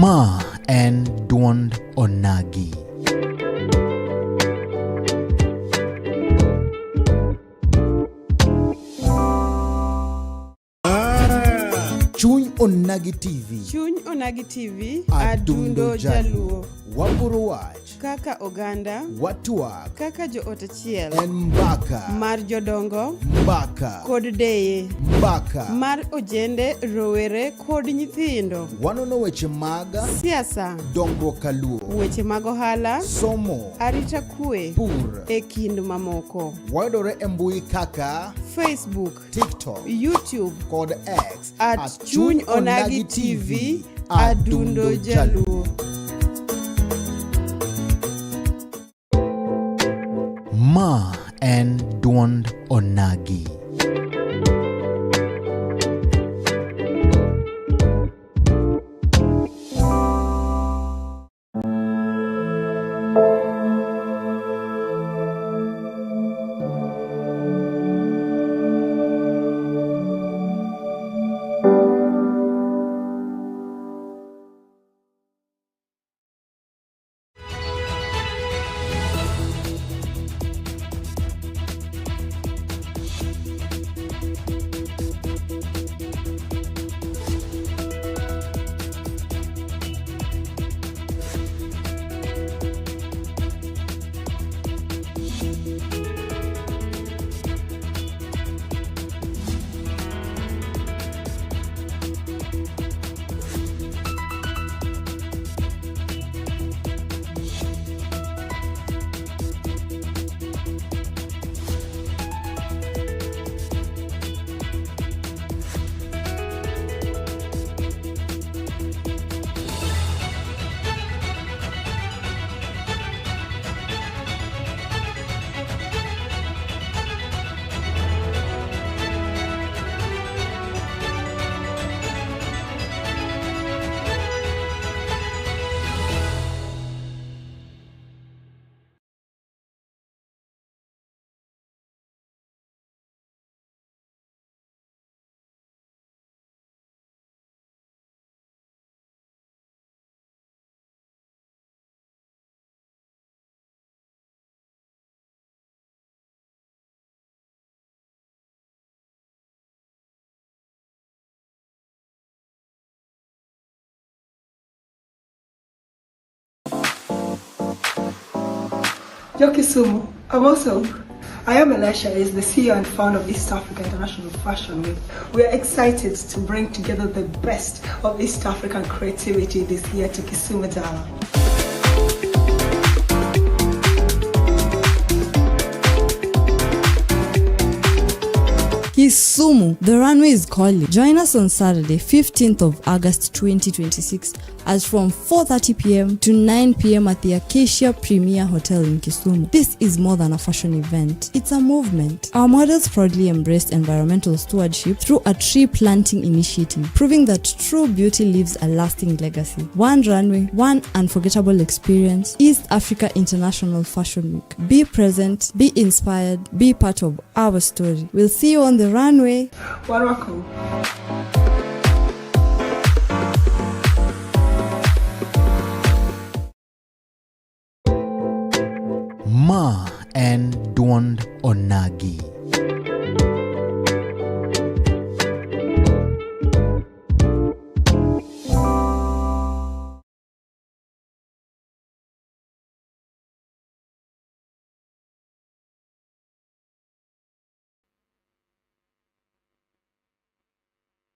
Ma en duond Onagi. Chuny Onagi TV. Chuny Onagi TV, Adundo Adundo Jaluo. Waporo wach, Kaka oganda, watwak, kaka joot achiel, en mbaka, mar jodongo mbaka, kod deye, mbaka. mar ojende, rowere kod nyithindo, Wanono weche mag siasa, dongruok kaluo, weche mag ohala, somo, arita kwe, pur. e kind mamoko. Wayudore e mbui kaka Facebook, TikTok YouTube, kod X at Chuny Onagi TV, Adundo Jaluo. Ma en duond Onagi. Kisumu, I'm also. I am Elisha is the CEO and founder of East Africa International Fashion Week. We are excited to bring together the best of East African creativity this year to Kisumu Dala. Kisumu, the runway is calling. Join us on Saturday, 15th of August 2026 as from 4:30 p.m. to 9 p.m. at the Acacia Premier Hotel in Kisumu. This is more than a fashion event. It's a movement. Our models proudly embraced environmental stewardship through a tree planting initiative, proving that true beauty leaves a lasting legacy. One runway, one unforgettable experience. East Africa International Fashion Week. Be present, be inspired, be part of our story. We'll see you on the runway. Warako. Ma en duond Onagi.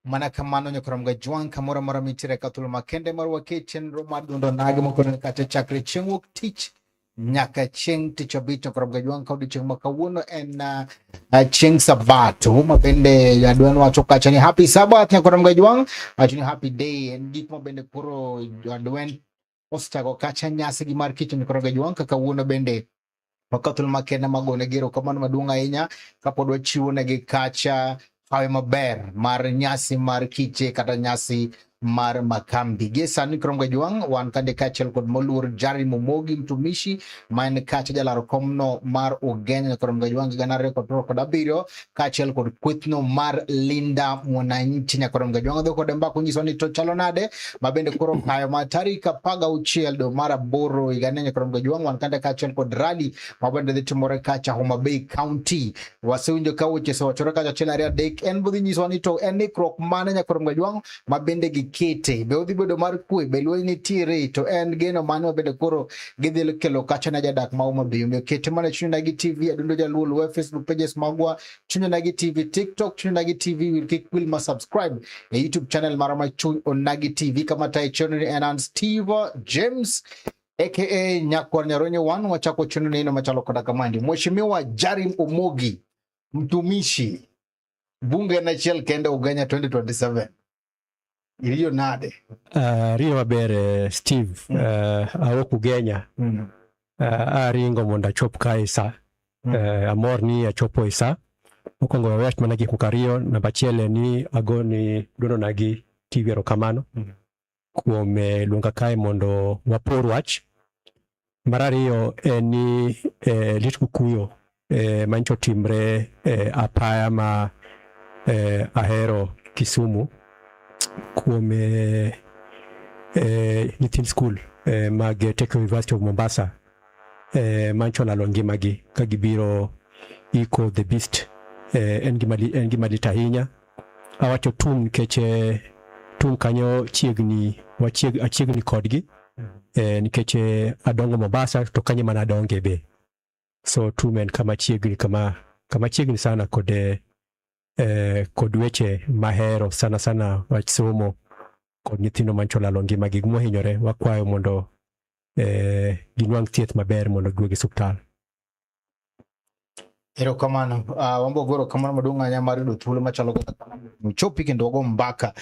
Mana kamano nyokorom ga jwang' kamoro amora mintiere ka thuolo makende mar waket chenro mar duond onagi mokonene kacha chakre chieng' wuok tich nyaka chieng' tich abich nyokorom ga jwang' ka odiochieng' ma kawuono en chieng' sabato ma bende adwen wacho kacha ni happy Sabbath nyokorom ga jwang' wacho ni happy day en gik ma bende koro adwen osechako kacha nyasi gi mar kich nyokorom ga jwang' ka kawuono bende wakawo thuolo makende mar gone gi erokamano maduong' ahinya kapod wachiwo negi kacha hawi maber mar nyasi mar kiche kata nyasi mar Makambi. Gie sani Krongo Jwang' wan kande kaachiel kod moluor Jerry Momogi mtumishi ma en kacha jalaro komno mar Ugenya Krongo Jwang' 2027 kaachiel kod kwethno mar Linda Mwananchi. Nyakorom Gajwang' dho kode mbaka onyiso ni to chalo nade ma bende koro kayo ma tarik 16 dwe mar aboro higa ni. Nyakorom Gajwang' wan kande kaachiel kod rally ma bende dhi timore kacha Homa Bay County. Wasewinjo ka weche osewachore kacha achiel ariyo adek, en bodhi nyisowa ni to en ikruok mane Nyakorom Gajwang' ma bende gikete, be odhi bedo mar kwe, be lweny nitiere, to en geno mane ma bende koro gidhi kelo kacha ne jadak ma Homa Bay. Omiyo kete mana Chuny Onagi TV, Adundo Jaluo, luwe Facebook pages magwa Chuny Onagi TV, TikTok Chuny Onagi TV, wil kik wil ma subscribe e YouTube channel marwa ma Chuny Onagi TV. Kama tayo chenro ni en an Steve James aka Nyakwar Nyaronyo 1. Wachako chenro neno machalo koda kamandi. Mheshimiwa Jarim Omogi mtumishi bunge en achiel kende Ugenya 2027 iriyo nade? Ariyo maber, Steve. Awuok Ugenya. Aringo mondo achop kae sa. Amor ni achopo e sa. Mokwongo wach mana gik moko ariyo. Namba achiel en ni ago ni Duond Onagi TV erokamano kuom luonga kae mondo wapor wach. Mar ariyo en ni lit kukuyo manyicho otimre apaya ma ahero Kisumu kuom nyithind skul mag Technical University of Mombasa mancho olalo ngimagi ka gibiro iko the beast. En gima lit ahinya. Awacho tum nikech tum kanyo chiegni achiegni kodgi nikech adongo Mombasa to kanyo mana adonge be. So tum en kama chiegni kama chiegni sana kod weche mahero sana sana wach somo kod nyithindo mancho olalo ngimagi mohinyore. Wakwayo mondo ginwang' thieth maber mondo giwuog e osiptal. Erokamano. Wambo go erokamano maduong' ahinya mar yudo thuolo machalo kaka kama uchopi kendo wago mbaka.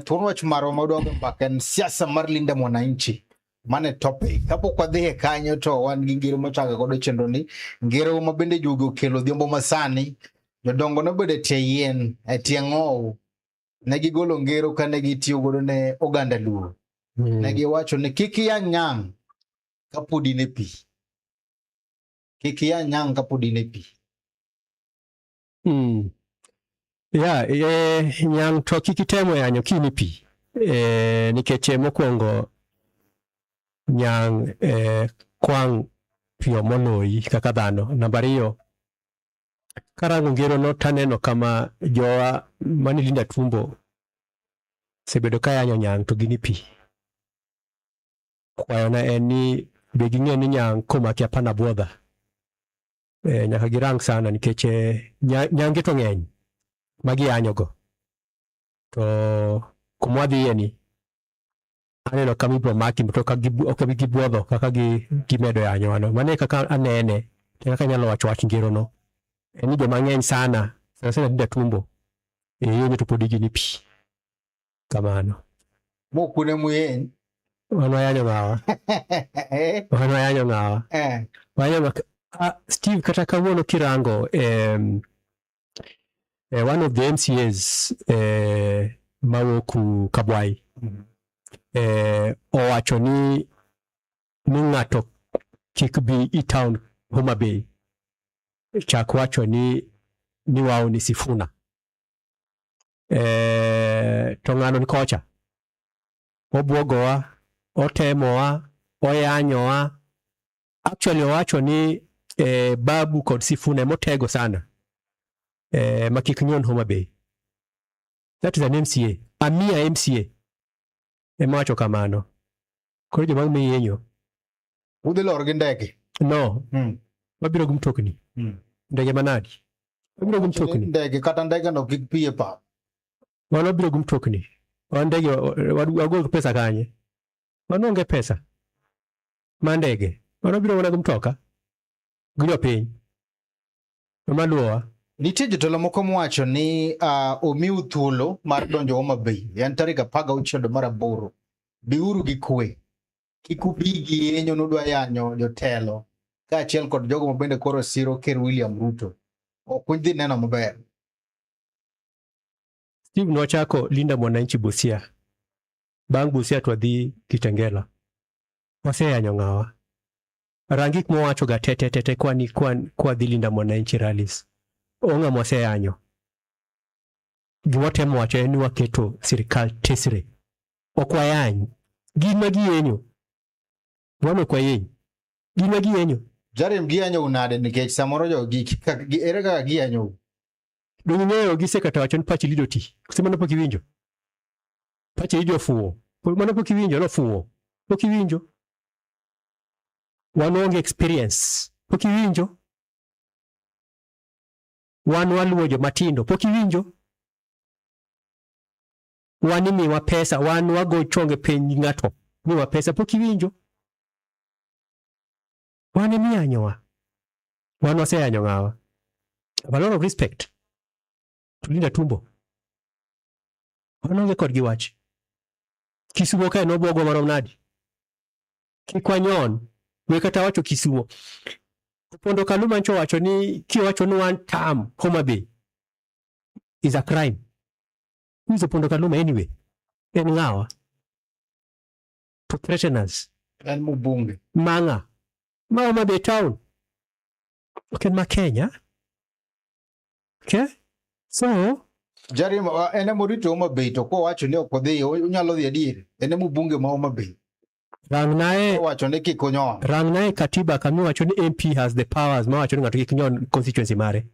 Thuon wach marwa ma wadwa go mbaka en siasa mar Linda Mwananchi. Mane topic. Kapok wadhi e kanyo to wan gi ngero machako godo chenro ni. Ngero ma bende juogi okelo odhiambo masani. Jodongo nobedo e tie yien, e tie ng'owu. Ne gigolo ngero kane gitiyo godo ne oganda Luo. Ne giwacho ni kik iyany nyang' kapod in e pi. Kik iyany nyang' kapod in e pi. Ya, nyang' to kik itemo yanyo kin e pi. Nikech mokwongo nyang' kwang' piyo moloyi kaka dhano. Namba ariyo, karango ngero no taneno kama jowa mani Linda Tumbo osebedo ka yanyo nyang' to gin e pi. Kwayona en ni be ging'e ni nyang' komaki hapana buodha. Nyaka girang sana nikech nyange to ng'eny magiyanyo go. To kuma wadhiye ni aneno kama ibiro maki to ok bi gibuodho kaka gimedo yanyo wano. Mano e kaka anene, e kaka anyalo wacho wach ngero no. En ni joma ng'eny sana, sana sana Linda Tumbo, yenyo to pod gin e pi. Kamano. Mokune muyeny. Wan wayanyo ng'awa? Wan wayanyo ng'awa? Wayanyo ng'awa? Steve, kata kawuono kirango one of the MCAs mawuok Kabwai owacho ni ng'ato kik bi i town Homa Bay chak wacho ni wao ni Sifuna. To ng'ano ni kocha obwogowa, otemowa, oyanyowa. Actually owacho ni Babu kod Sifuna emotego sana ma kik nyon Homa Bay. That is an MCA. Amia MCA ema wacho kamano. Koro joma miyenyo. Udhi lor gi ndege. No. Wabiro gi mtokni. Ndege manadi? Wabiro gi mtokni. Ndege kata ndege no kik pi e pap. Wan wabiro gi mtokni. Wan ndege wagol pesa kanye? Wan onge pesa. Ma ndege. Wan wabiro mana gi mtoka. Gi jopiny. Ema luwowa. Nitie jotelo moko mowacho ni omiu thuolo mar donjo Homa Bay. En tarik 16 dwe mar aboro. Biuru gi kwe. Kik ubi gi yenyo nudwa yanyo jotelo kaachiel kod jogo ma bende koro siro Ker William Ruto. Ok udhi neno maber. Steve nochako Linda Mwananchi Busia. Bang' Busia to wadhi Kitengela. Waseyanyo ng'awa. Rang gik mowacho ga te te te te kwani kwan kwa dhi Linda Mwananchi rallies. Onge ng'ama waseyanyo. Gima watemo wacho en ni waketo sirikal tesre. Ok wayany. Gin ma giyenyo. Wan ok wayeny. Gin ma giyenyo. Jarim giyanyo nade nikech samoro jogi ere kaka giyanyo? Donge ing'eyo gisekata wacho ni pach lido ti. Kose mano pok iwinjo? Pach lido ofuwo. Mano pok iwinjo nofuwo. Pok iwinjo. Wan onge experience. Pok iwinjo. Wan waluwo jomatindo. Pok iwinjo. Wan imiwa pesa, wan wago chonge piny ng'ato. Miwa pesa, pok iwinjo. Wan emiyanyowa. Wan waseyanyo ng'awa. I have a lot of respect to Linda Tumbo. Wan onge kodgi wach. Kisumo kae nobwogwa marom nadi? Kik wanyon. We kata wacho Kisumo. Opondo Kaluma ncho wacho ni kiwacho ni one term Homa Bay is a crime. Who is Opondo Kaluma anyway? En ng'awa? To threaten us. En mbunge. Manga. Ma Homa Bay town. Ok en ma Kenya. Okay? So, Jarim en emorito Homa Bay to kowacho ni ok odhi onyalo dhi adier. En e mbunge ma Homa Bay. Rangnae Owacho ni kik onyon. Rangnae katiba kamiwacho ni MP has the powers mawacho ni ng'ato kik nyon constituency mare.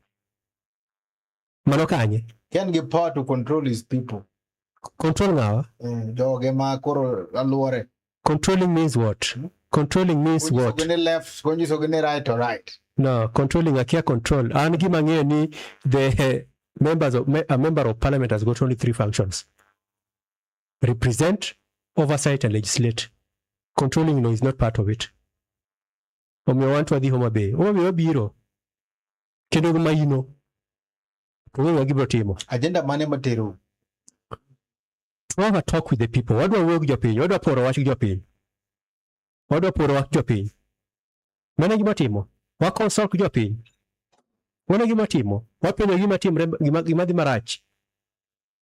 Mano kanye? Ken gi power to control his people. Control ng'awa? Joge ma koro aluore. Controlling means what? Controlling means what? Konyisogi ni left, konyisogi ni right or right. No, controlling akia control. An gima ng'eyo ni the members of a member of parliament has got only three functions. Represent, oversight and legislate. Controlling no is not part of it. Omiyo wan to wadhi Homa Bay. Homa Bay wabiro. Kendo gi maino. To ng'e gima gibiro timo. Agenda mane matero? To have a talk with the people. Wadwa wuoyo gi jopiny. Wadwa poro wach gi jopiny. Wadwa poro wach jopiny. Mano e gima timo. Wa consult gi jopiny. Mano e gima timo. Wapenjo gima timre gima dhi marach.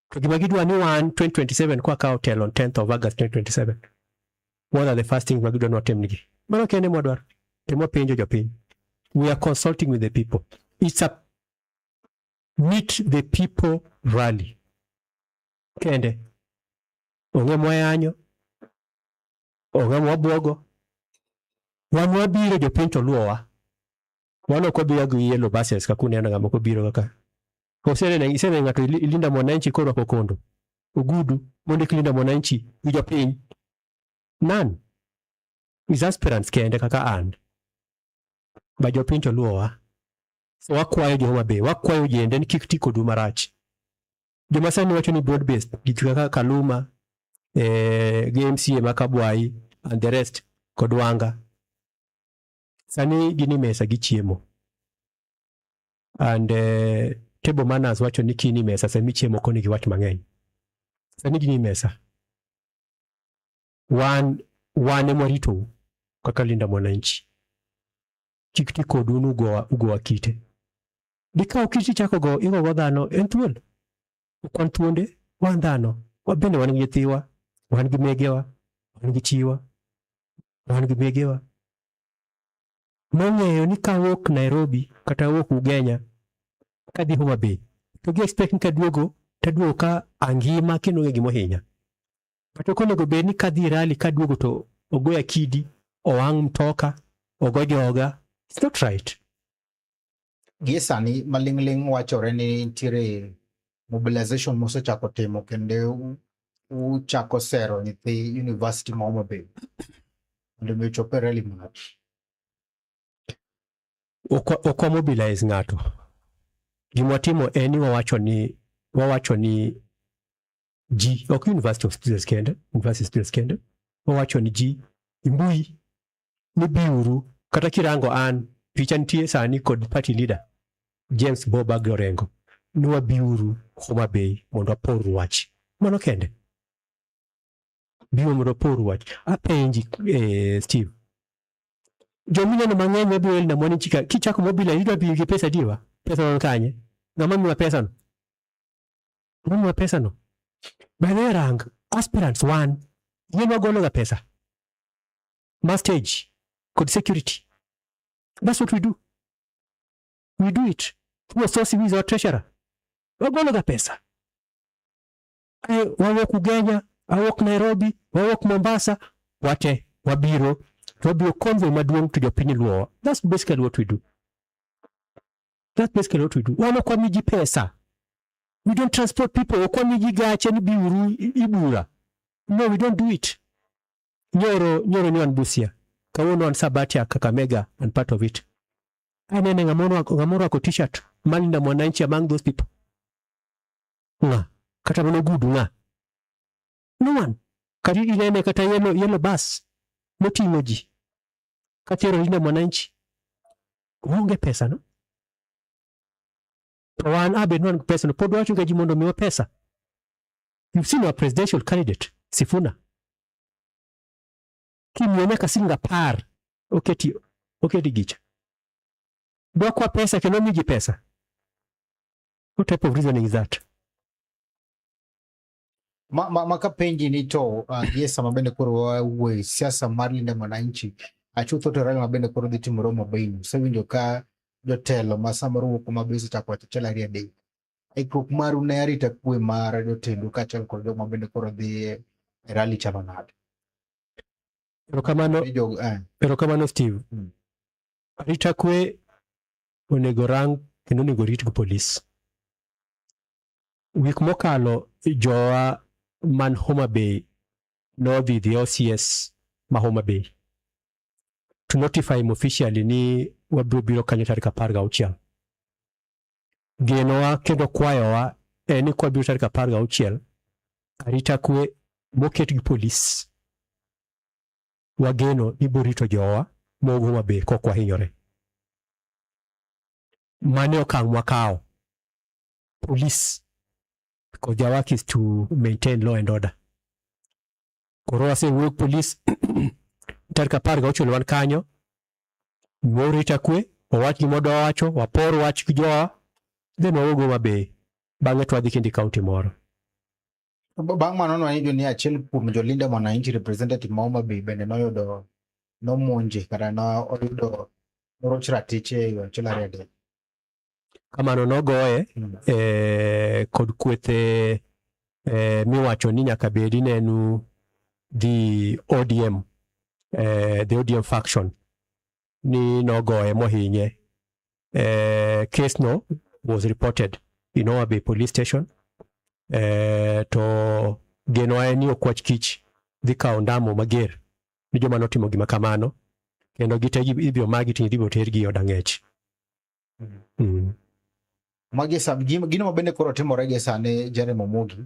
To gima gidwa ni wan 2027 kwa kawo telo on 10th of August 2027. What are the first things ma gidwa ni watimnigi? Mano kende mwadwaro. To mwapenjo jopiny. We are consulting with the people. It's a meet the people rally. Kende. Onge mwayanyo. Onge mwabwogo. Wan wabiro jopiny to luwowa. Wan ok wabiro gi yellow buses kaka uneno ng'ama ok obiro kaka. Oseneno iseneno ng'ato Linda Mwananchi korwako kondo. Ogudu mondik Linda Mwananchi gi jopiny. None. Is aspirants kende kaka an. Ba jopiny to luwowa. So wakwayo jo Homa Bay, wakwayo ojende ni kik ti kodu marach. Joma sani wacho ni broad based, gik kaka Kaluma, gi MCA ma Kabwai and the rest kod Wanga. Sani gin e mesa gichiemo. And table manners wacho ni kini mesa sami chiemo ok onego iwach mang'eny. Sani gin e mesa. Wan ema waritou kaka Linda Mwananchi. Kik ti kodu ni ugowa kite. Dikaw kiti ichako go igogo dhano en thuol. Ok wan thuonde, wan dhano. Wan bende wan gi nyithiwa, wan gi megewa, wan gi chiwa, wan gi megewa. Nong'eyo ni kawuok Nairobi kata awuok Ugenya kadhi Homa Bay to gi expect ni kaduogo taduogo ka angima kendo onge gimohinya. But ok onego bed ni kadhi rally kaduogo to ogoya kidi, owang' mtoka, ogo joga. It's not right. Gie sani maling'ling' wachore ni nitiere mobilization mosechako timo kendo uchako sero nyithi university ma Homa Bay mondo mi ochop e rally marach. Ok wa mobilize ng'ato. Gima watimo en ni wawacho ni ji ok university of students kende, university students kende, wawacho ni ji mbui ni biuru kata kirango an picha nitie sani kod party leader James Bob Orengo ni wabiuru Homa Bay mondo wapor wach. Mano kende. Biuru mondo wapor wach. Apenji Steve. Jomineno mang'eny mabiro Linda Mwananchi ka kichako mobilize idwa biyo gi pesa diwa? Pesa no kanye? Ng'ama miwa pesa no? Ng'ama miwa pesa no? By the way, rang aspirants wan. Yien wagolo ga pesa. Ma stage kod security. That's what we do. We do it. Through Sosi who is our treasurer. Wagolo ga pesa. Ae, wawuok Ugenya, wawuok Nairobi, wawuok Mombasa, wate wabiro to wabiro convoy maduong' to jopiny luwowa. That's basically what we do. That's basically what we do. Wan ok wami ji pesa. We don't transport people. Ok wami ji gache ni biuru ibura. No, we don't do it. Nyoro ni wan Busia. Kawuono wan Sabatia, Kakamega and part of it. Anene ng'ama orwako t-shirt mar Linda Mwananchi among those people. Ng'a? Kata mana ogudu ng'a? No one. Kata inene kata yellow bus moting'o ji. Katero Linda Mwananchi. Waonge pesa no? To wan abe nwan pesa no pod wacho ga ji mondo omiwa pesa. You've seen our presidential candidate, Sifuna. Kimiyo nyaka siling 10 oketi gicha. Dwakwa pesa kendo mi ji pesa. What type of reasoning is that? Ma kapenji ni to gie sama bende koro wawuoye siasa mar Linda Mwananchi achutho to rally ma bende koro dhi timore Homa Bay no. Osewinjo ka jotelo ma samoro wuok Homa Bay osechako wacho achiel ariyo adek. Ikruok maru ne arita kwe mar jotendu kaachiel kod joma bende koro dhi e rally chalo nade? Erokamano, erokamano Steve. Arita kwe onego rang kendo onego rit gi polis. Wik mokalo jowa man Homa Bay nodhi the OCS ma Homa Bay to notify him officially ni wabiro biro kanyo tarik 16. Genowa kendo kwayowa en ni kwabiro tarik 16 arita kwe moket gi polis wageno ni borito jowa mowuok Homa Bay kok wahinyore. Mane okang' mwakawo. Police, because their work is to maintain law and order. Koro wasewuoyo gi police tarik 16 wan kanyo, warita kwe, wawach gima wadwa wacho, wapor wach gi jowa, then wawuog Homa Bay. Bang'e to wadhi kendo e county moro. Bang' mano nwayudo ni achiel kuom jo Linda Mwananchi representative ma Homa Bay bende noyudo nomonje kata noyudo noroch ratiche e yo achiel ariyo adek. Kamano nogoye kod kwethe miwacho ni nyaka bedi ne en the ODM, the ODM faction ni nogoye mohinye. Case no was reported in Homa Bay police station. To genowa en ni okwach kich dhi kawo ndamo mager ni joma notimo gima kamano kendo gite ibiro magi to ibiro tergi e od ang'ech. Magi gino ma bende koro timore gi sani Jeremy Omogi.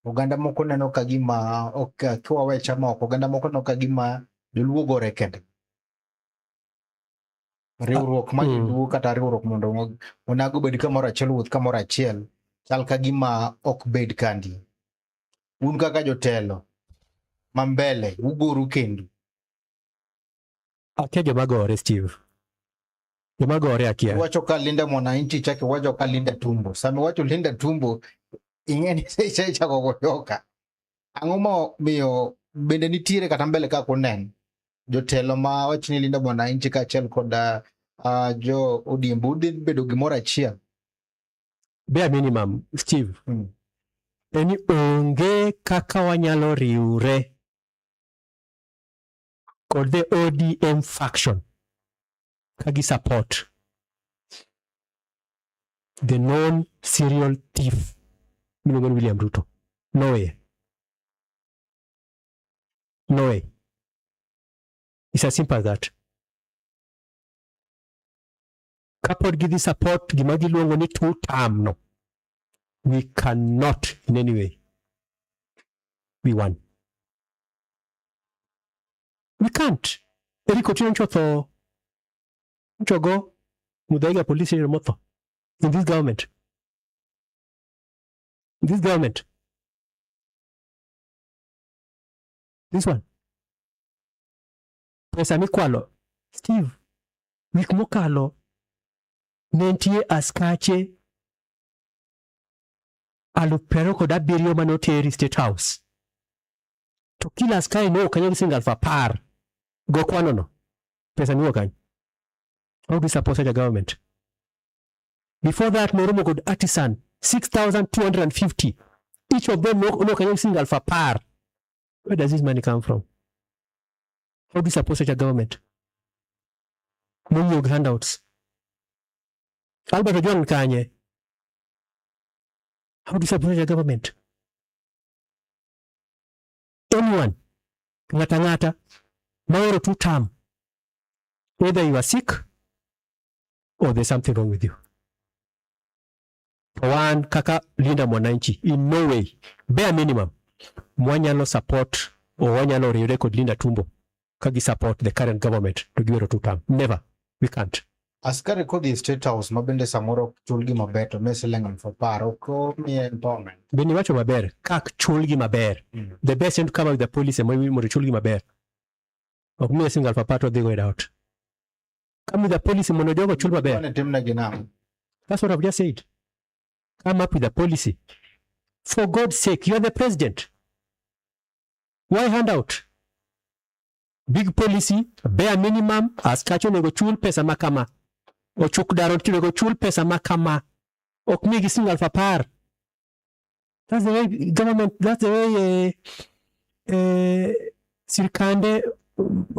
Oganda moko neno ka gima ok kiwawe chama oko, oganda moko neno ka gima joluo gore kendgi. Riwruok ma joluo kata riwruok mondo onago bed kamoro achiel wuoth kamoro achiel chal ka gima ok bed kandi. Un kaka jotelo ma mbele ugoru kendu. Akia joma gore Steve. Joma gore akia. Iwacho ka Linda Mwananchi chako iwacho ka Linda Tumbo. Sama iwacho Linda Tumbo ing'e ni isechako goyoka. Ang'o momiyo bende nitiere kata mbele kaka uneno jotelo ma wach ni Linda Mwananchi kaachiel kod jo ODM udhi bedo gimoro achiel? Bare minimum Steve. En ni onge kaka wanyalo riwre kod the ODM faction ka gi support the known serial thief miluongo ni William Ruto. No way. No way. It's as simple as that. Kapod gidhi support gima giluongo ni two term no, we cannot in any way be one. We can't. Eric Otieno nyocha otho, nyocha ogo Muthaiga police station motho in this government. In this government. This one. Pesa mikwalo. Steve, wik mokalo ne nitie askache 27,000 mane oteri State House. To kila askari no kanyo gi siling 10,000. Go kwano no. Pesa ni wuok kanye? How do you support such a government? Before that, noromo kod artisan 6,250. Each of them no kanyo gi siling 10,000. Where does this money come from? How do you support such a government? Mong'iyo gi handouts. Albert Ojwang kanye? How do you support such a government? Anyone, ng'ata ng'ata, maoro two term, either you are sick or there's something wrong with you. To wan kaka Linda Mwananchi, in no way, bare minimum, mwanyalo support or wanyalo riwre kod Linda Tumbo ka gi support the current government to giwero two term. Never. We can't. Askari kodhi e State House ma bende samoro ok chulgi maber to miye siling 10,000 ok omiye empowerment. Bende iwacho maber, kak chulgi maber. The best thing to come up with the policy mondo chulgi maber. Ok miye siling 10,000 to odhi go e ot. Come with a policy mondo jogo chul maber. Mane timnegi nang'o? That's what I've just said. Come up with a policy. For God's sake, you are the president. Why hand out? Big policy, bare minimum, askache onego chul pesa ma kama. Ochuk daro onego chul pesa ma kama. Ok migi siling 10,000. That's the way government, that's the way sirkande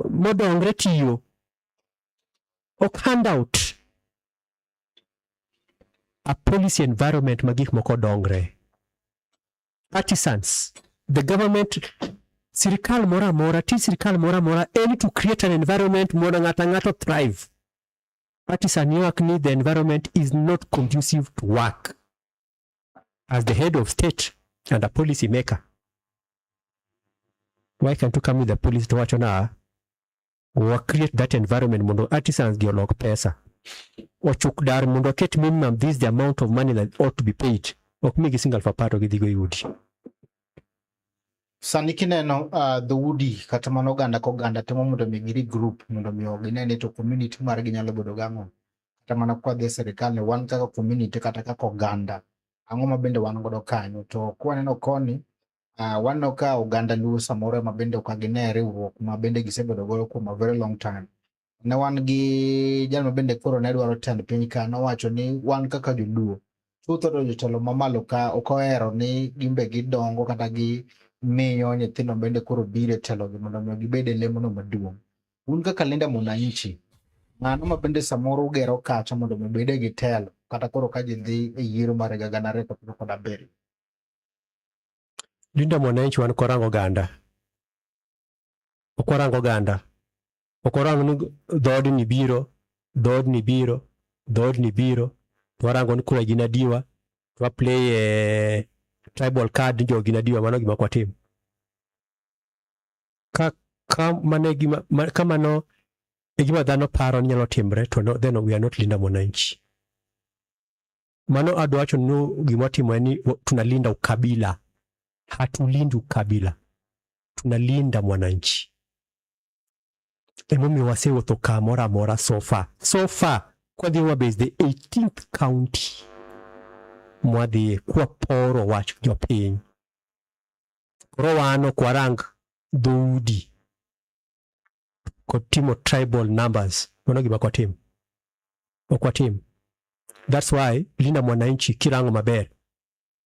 modongre tiyo. Ok handout. A policy environment ma gik moko dongre. Artisans, the government, sirikal moro amora, tij sirikal moro amora en to create an environment mondo ng'ato ang'ato thrive. Artisan ywak ni the environment is not conducive to work. As the head of state and a policy maker, why can't you come with the policy to wacho na wa create that environment mondo artisans gi olok pesa ochuk dar mondo aket minimum, this is the amount of money that ought to be paid. Ok migi siling 10,000 to gidhigo e udi. Sani kineno dhoudi kata mana oganda ka oganda temo mondo mi gi regroup mondo mi gine ni to community margi nyalo bedo gang'o. Kata mana kwadhi e sirikal ni wan kaka community kata kaka oganda, ang'o ma bende wan godo kanyo. To kwaneno koni, waneno ka oganda Luo samoro ema bende ok gine riwruok ma bende gisebedo godo kuom a very long time. Ne wan gi jal ma bende koro ne dwaro tend piny ka nowacho ni wan kaka joluo chutho to jotelo mamalo ka ok ohero ni gimbe gidongo kata gi miyo nyithindo bende koro biro e telo gi mondo mi gibed e lemono maduong'. Un kaka Linda Mwananchi, ng'ano ma bende samoro ugero kacha mondo mi obede gi telo kata koro ka ji dhi e yiero mar higa 2027? Linda Mwananchi wan korango oganda. Ok warango oganda. Ok warango ni dhoodni biro, dhoodni biro, dhoodni biro. To warango ni kura gin adiwa. To wa play tribal card ni jogi gin adiwa, mano gima ok watim. Ka mano e gima, ka mano e gima dhano paro ni nyalo timre to no, then we are not Linda Mwananchi. Mano adwa wacho ni gima watimo en ni tunalinda ukabila. Hatulindi ukabila. Tunalinda mwananchi. Emomiyo wasewuotho kamoro amora so far. So far, kwadhi Homa Bay is the 18th county mwadhiye kwaporo wach jopiny. Koro wan ok warang dhoudi kod timo tribal numbers. Mano gima ok watim. Ok watim. That's why Linda Mwananchi kirango maber,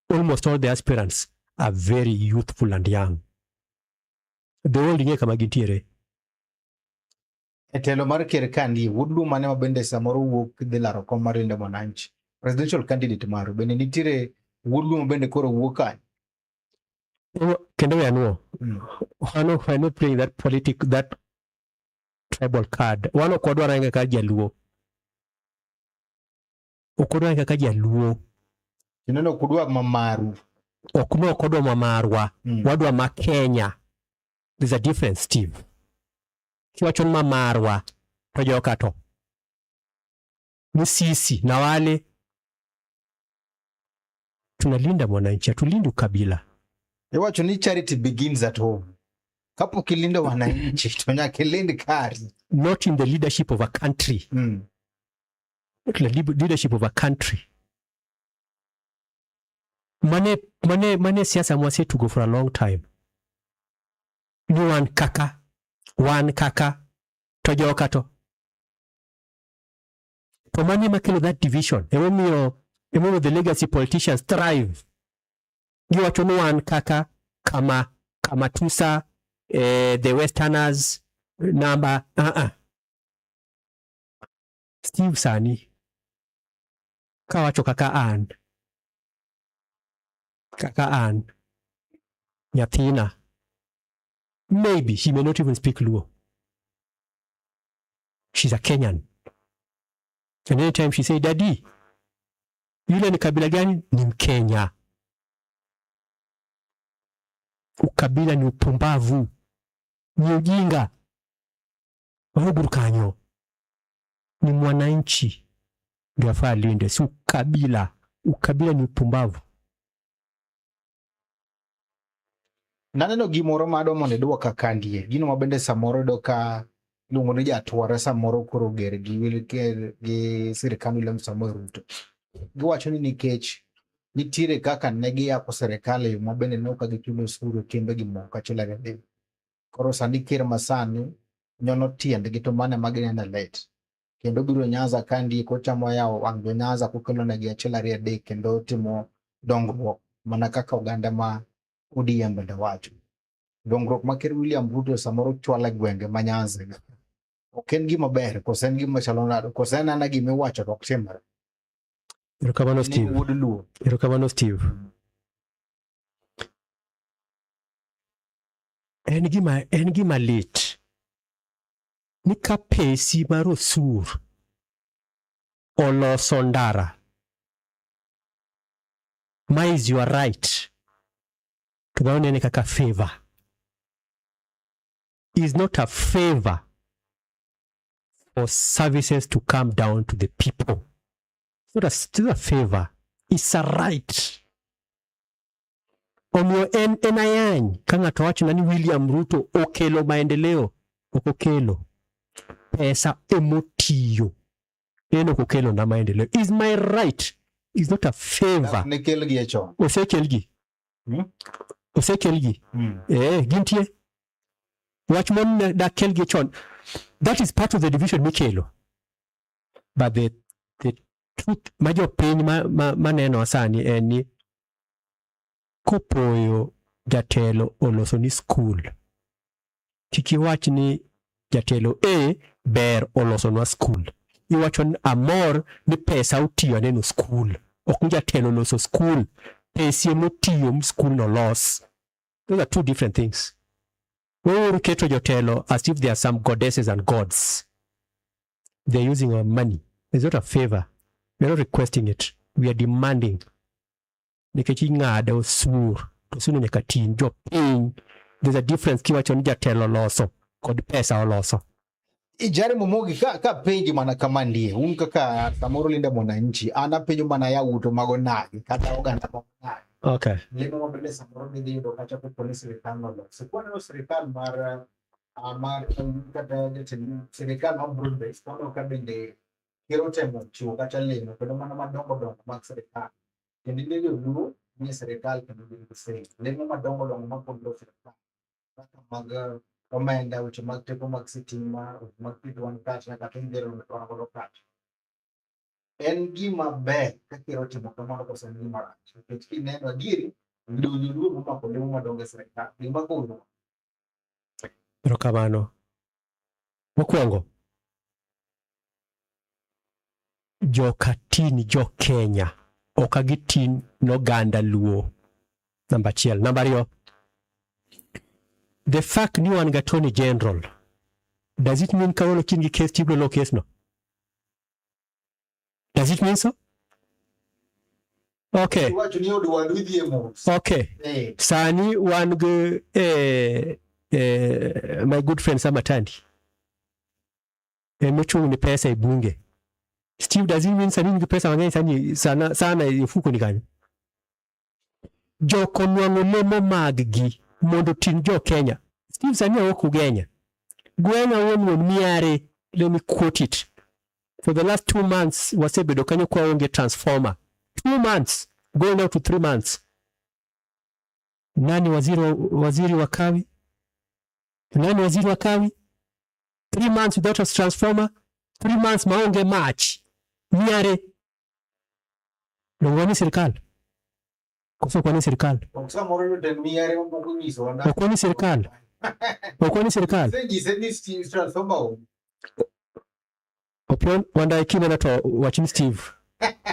almost all the aspirants are very youthful and young. The old ing'e kama gintiere. E telo mar ker kandi, wuod Luo mane ma bende samoro wuok dhi laro kom mar Linda Mwananchi? Presidential candidate maru, bende nitiere wuod Luo ma bende koro wuok kanyo? Kendo we anuo. Wan we are not playing that politic, that tribal card. Wan ok wadwar range kaka jaluo. Ok wadwar range kaka jaluo. Tineno ok udwa ma maru. Ok no ok wadwa ma marwa. Wadwa ma Kenya. There's a difference, Steve. Kiwacho ni ma marwa to joka to ni sisi na wale tunalinda mwananchi, hatulindi ukabila. Iwacho ni charity begins at home. Kapok ilindo wananchi to nyaka ilind kari. Not in the leadership of a country. Not in the leadership of a country. Mane siasa mwasetugo for a long time. Ni wan kaka to joka to mano ema kelo that division. Emomiyo the legacy politicians thrive. Giwacho ni wan kaka kama kamatusa, the westerners number. Steve, sani kawacho kaka an nyathina, maybe she may not even speak Luo. She's a Kenyan, and anytime she say, "Daddy, yule ni kabila gani?" Ni Mkenya. Ukabila ni upumbavu, ni ujinga. Ruguru kanyo ni mwananchi ndio afaa alinde, si ukabila. Ukabila ni upumbavu. Naneno gimoro ma adwa mondo iduoka kandie. Gino ma bende samoro iyudo ka iluongo ni jatware samoro koro ger gi sirikand William Samoei Ruto. Giwacho ni nikech nitiere kaka ne giyako sirikal e yo ma bende ne ok gichulo osuru e kembe gi moko achiel ariyo adek. Koro sani ker masani nyono tiendgi to mano ema gineno lit. Kendo biro Nyanza kandi kochamo yawo wang' jo Nyanza kokelo negi achiel ariyo adek kendo timo dongruok mana kaka oganda ma ODM bende wacho. Dongruok ma ker William Ruto samoro chwalo e gwenge ma Nyanza gi. Ok en gima ber, koso en gima chalo nade, koso en ana gima iwacho to ok timre. Erokamano. Ni Steve. wuod Luo. Erokamano, Steve. En gima lit ni ka pesi mar osur oloso ndara ma is your right, to dhano nene kaka favor. Is not a favor for services to come down to the people. It's not a favor, it's a right. Omiyo en ayany ka ng'ato wachona ni William Ruto okelo maendeleo. Ok okelo pesa emotiyo, en ok okelo na maendeleo. Is my right, is not a favor. Ne kelgi e chon. Osekelgi. Osekelgi. Gintie wach mon dakelgi chon. That is part of the division mikelo. But the truth ma jopiny maneno sani en ni kopoyo jatelo oloso ni skul, kik iwach ni jatelo A ber olosonwa skul. Iwacho ni amor ni pesa otiyo aneno skul, ok ni jatelo oloso skul. Pesi emotiyo m skul no los. Those are two different things. Weuru keto jotelo as if they are some goddesses and gods. They're using our money. It's not a favor. We are not requesting it, we are demanding, nikech ing'ado osur to osur no nyaka ting' jopiny. There's a difference kiwacho ni jatelo oloso kod pesa oloso. Ijari Momogi ka penji mana kama ndie un kaka samoro Linda Mwananchi, an apenjo mana yawuoto mago nagi kata oganda mago nagi. Lemo mabende samoro nidhi yudo kacha kopo ni sirikal noloso. Kwaneno sirikal mar kata jatend sirikal mar broad base, waneno ka bende ker otemo chiwo kata lemo kendo mana madongo dongo mag sirikal. Kendo ne joluo nie sirikal kendo gin gi sei. Lemo madongo dongo mapod sirikal kaka mag omenda, weche mag teko mag sitima, weche mag pidh wan kacha kata ngero wan godo kacha. En gima ber ka ker otimo kamano koso en gima rach? Nikech kineno adieri, joluo momako lemo madongo e sirikal. Gima golo. Erokamano. Mokwongo, joka tin jo Kenya, ok agitin noganda Luo. Namba achiel. Namba ariyo, the fact ni wan gi Attorney General, does it mean kawuono kin gi case tibiro lo case no? Does it mean so? Okay. Iwacho ni od wadu idhi e mos. Okay. Sani wan gi my good friend Samatandi. Emochung' ni pesa e bunge. Steve, does it mean sani in gi pesa mang'eny sani sana sana e ofuko ni kanyo? Jok onwang'o lemo mag-gi mondo oting' jo Kenya. Steve, sani awuok Ugenya. Gweng'a wuon wuon miare, let me quote it. For the last 2 months wasebedo kanyo kwa onge transformer. 2 months going now to 3 months. Nani waziri wa kawi? Nani waziri wa kawi? 3 months without a transformer, 3 months maonge mach. Miare. Donge wan e sirikal? Koso ok wan e sirikal? Ok samoro jotend miare moko nyisowa na Ok wan e sirikal? Ok wan e sirikal? Osenyise ni transformer onge. Opiyo Wandayi kineno to wach ni Steve.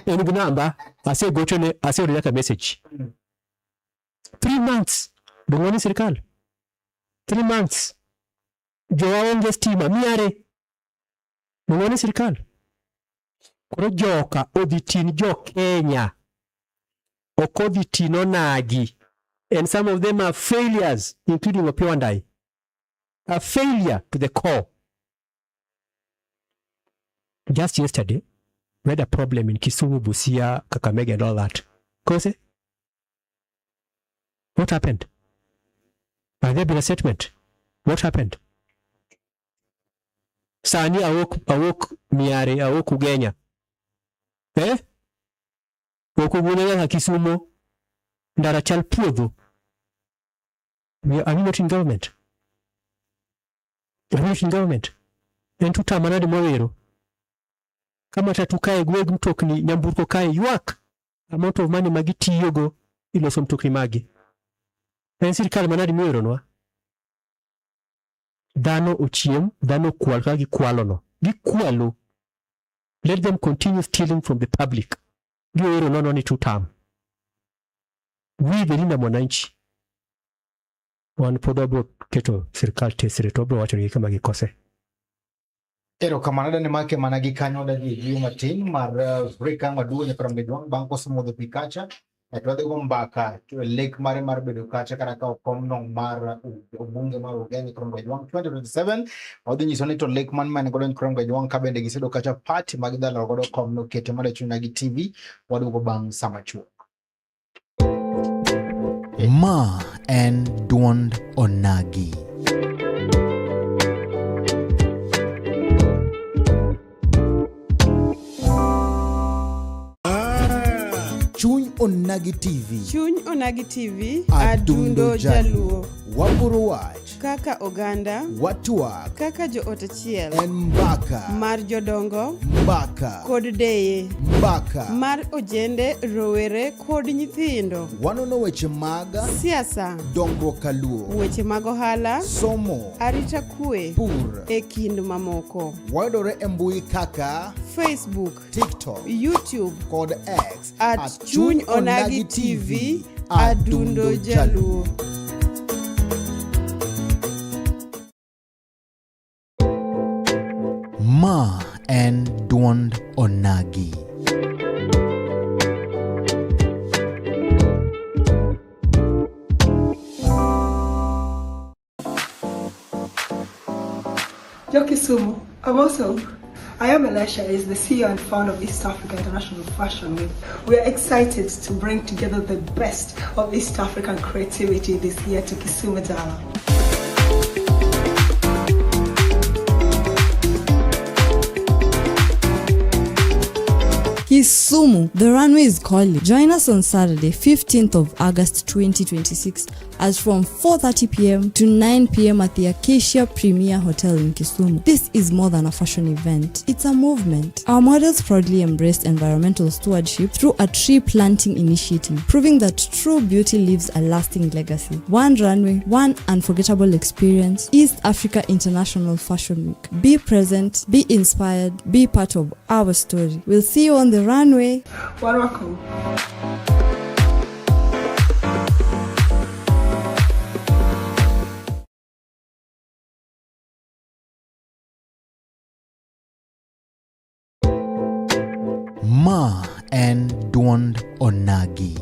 En gi namba, asegochone, aseoro nyaka message. 3 months. Donge wan e sirikal? 3 months. Jowa onge stima, miare. Donge wan e sirikal? Koro joka odhi tin jo Kenya. Ok odhi tin onagi. And some of them are failures, including Opiyo Wandayi. A failure to the core. Just yesterday, we had a problem in Kisumu, Busia, Kakamega, and all that. Kose? What happened? Has there been a statement? What happened? Sani awok miare, awok Ugenya. Eh? Ok ugune nyaka Kisumu. Ndara chal puodho. Are we not in government? Are we not in government? En tutama nade mwawero? Ka matatu kae gweg mtokni nyamburko kae ywak amount of money magitiyogo iloso mtokni magi. En sirikal manade miweronwa? Dhano ochiem, dhano okwal kaka gikwalo no. Gikwalo. Let them continue stealing from the public. Giwero nono ni two term. We the Linda Mwananchi wan pod wabro keto sirikal tesre to wabro wacho negi kama gikose. Erokamano dani make mana gi kanyo dani e yueyo matin mar break ang' waduogo nyaka Rambe Jwang' bang' kosemodho pi kacha to wadhi go mbaka to lek mare mar bedo kacha kata kawo komno mar obunge mar Ugenya nyaka Rambe Jwang' 2027 wadhi nyiso ni to lek man mane godo nyaka Rambe Jwang' ka bende gisedo kacha party ma gidhalo godo komno kete mana e chuny gi TV waduogo bang' sama chuok. Ma en duond Onagi. Chuny Onagi TV. Chuny Onagi TV, Adundo Adundo Jaluo. Waburo wach, Kaka oganda, watwak, kaka joot achiel, en mbaka, mar jodongo mbaka, kod deye, mbaka. Mar ojende, rowere kod nyithindo. Wanono weche mag siasa, dongruok kaluo, weche mag ohala, somo, arita kwe, pur. E kind mamoko. Wayudore e mbui kaka Facebook, TikTok, YouTube kod X at Chuny Onagi TV, Adundo Jaluo. Ma en duond Onagi. Jo Kisumu, Amoso. I am Elisha is the CEO and founder of East Africa International Fashion Week. We are excited to bring together the best of East African creativity this year to Kisumu Dala. Kisumu, the runway is calling. Join us on Saturday, 15th of August 2026 as from 4:30 p.m. to 9 p.m. at the Acacia Premier Hotel in Kisumu. This is more than a fashion event. It's a movement. Our models proudly embraced environmental stewardship through a tree planting initiative, proving that true beauty leaves a lasting legacy. One runway, one unforgettable experience. East Africa International Fashion Week. Be present, be inspired, be part of our story. We'll see you on the runway. Warako. Ma en duond Onagi.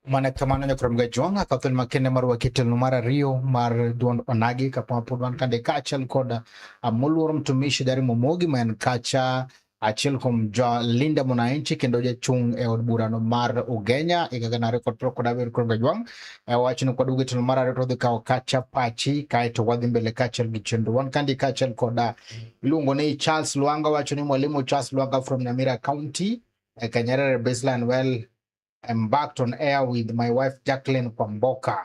Mana kamano nyakrom Gajwang' akathon makende mar waketelo mar ariyo mar duond onagi kapama pod wan kande kaachiel kod moluor mtumishi Dari Momogi ma en kacha achiel kuom jo Linda Mwananchi kendo jachung' e od burano mar Ugenya higa 2027 kod Gajwang' e wachno kod uge telo mar ariyo to dhi kawo kacha pachi kaeto wadhi mbele kaachiel gi chenro wan kandi kaachiel kod iluongo ni Charles Lwanga wacho ni mwalimu Charles Lwanga from Nyamira County Kanyerere Baseline well embarked on air with my wife Jacqueline Kwamboka.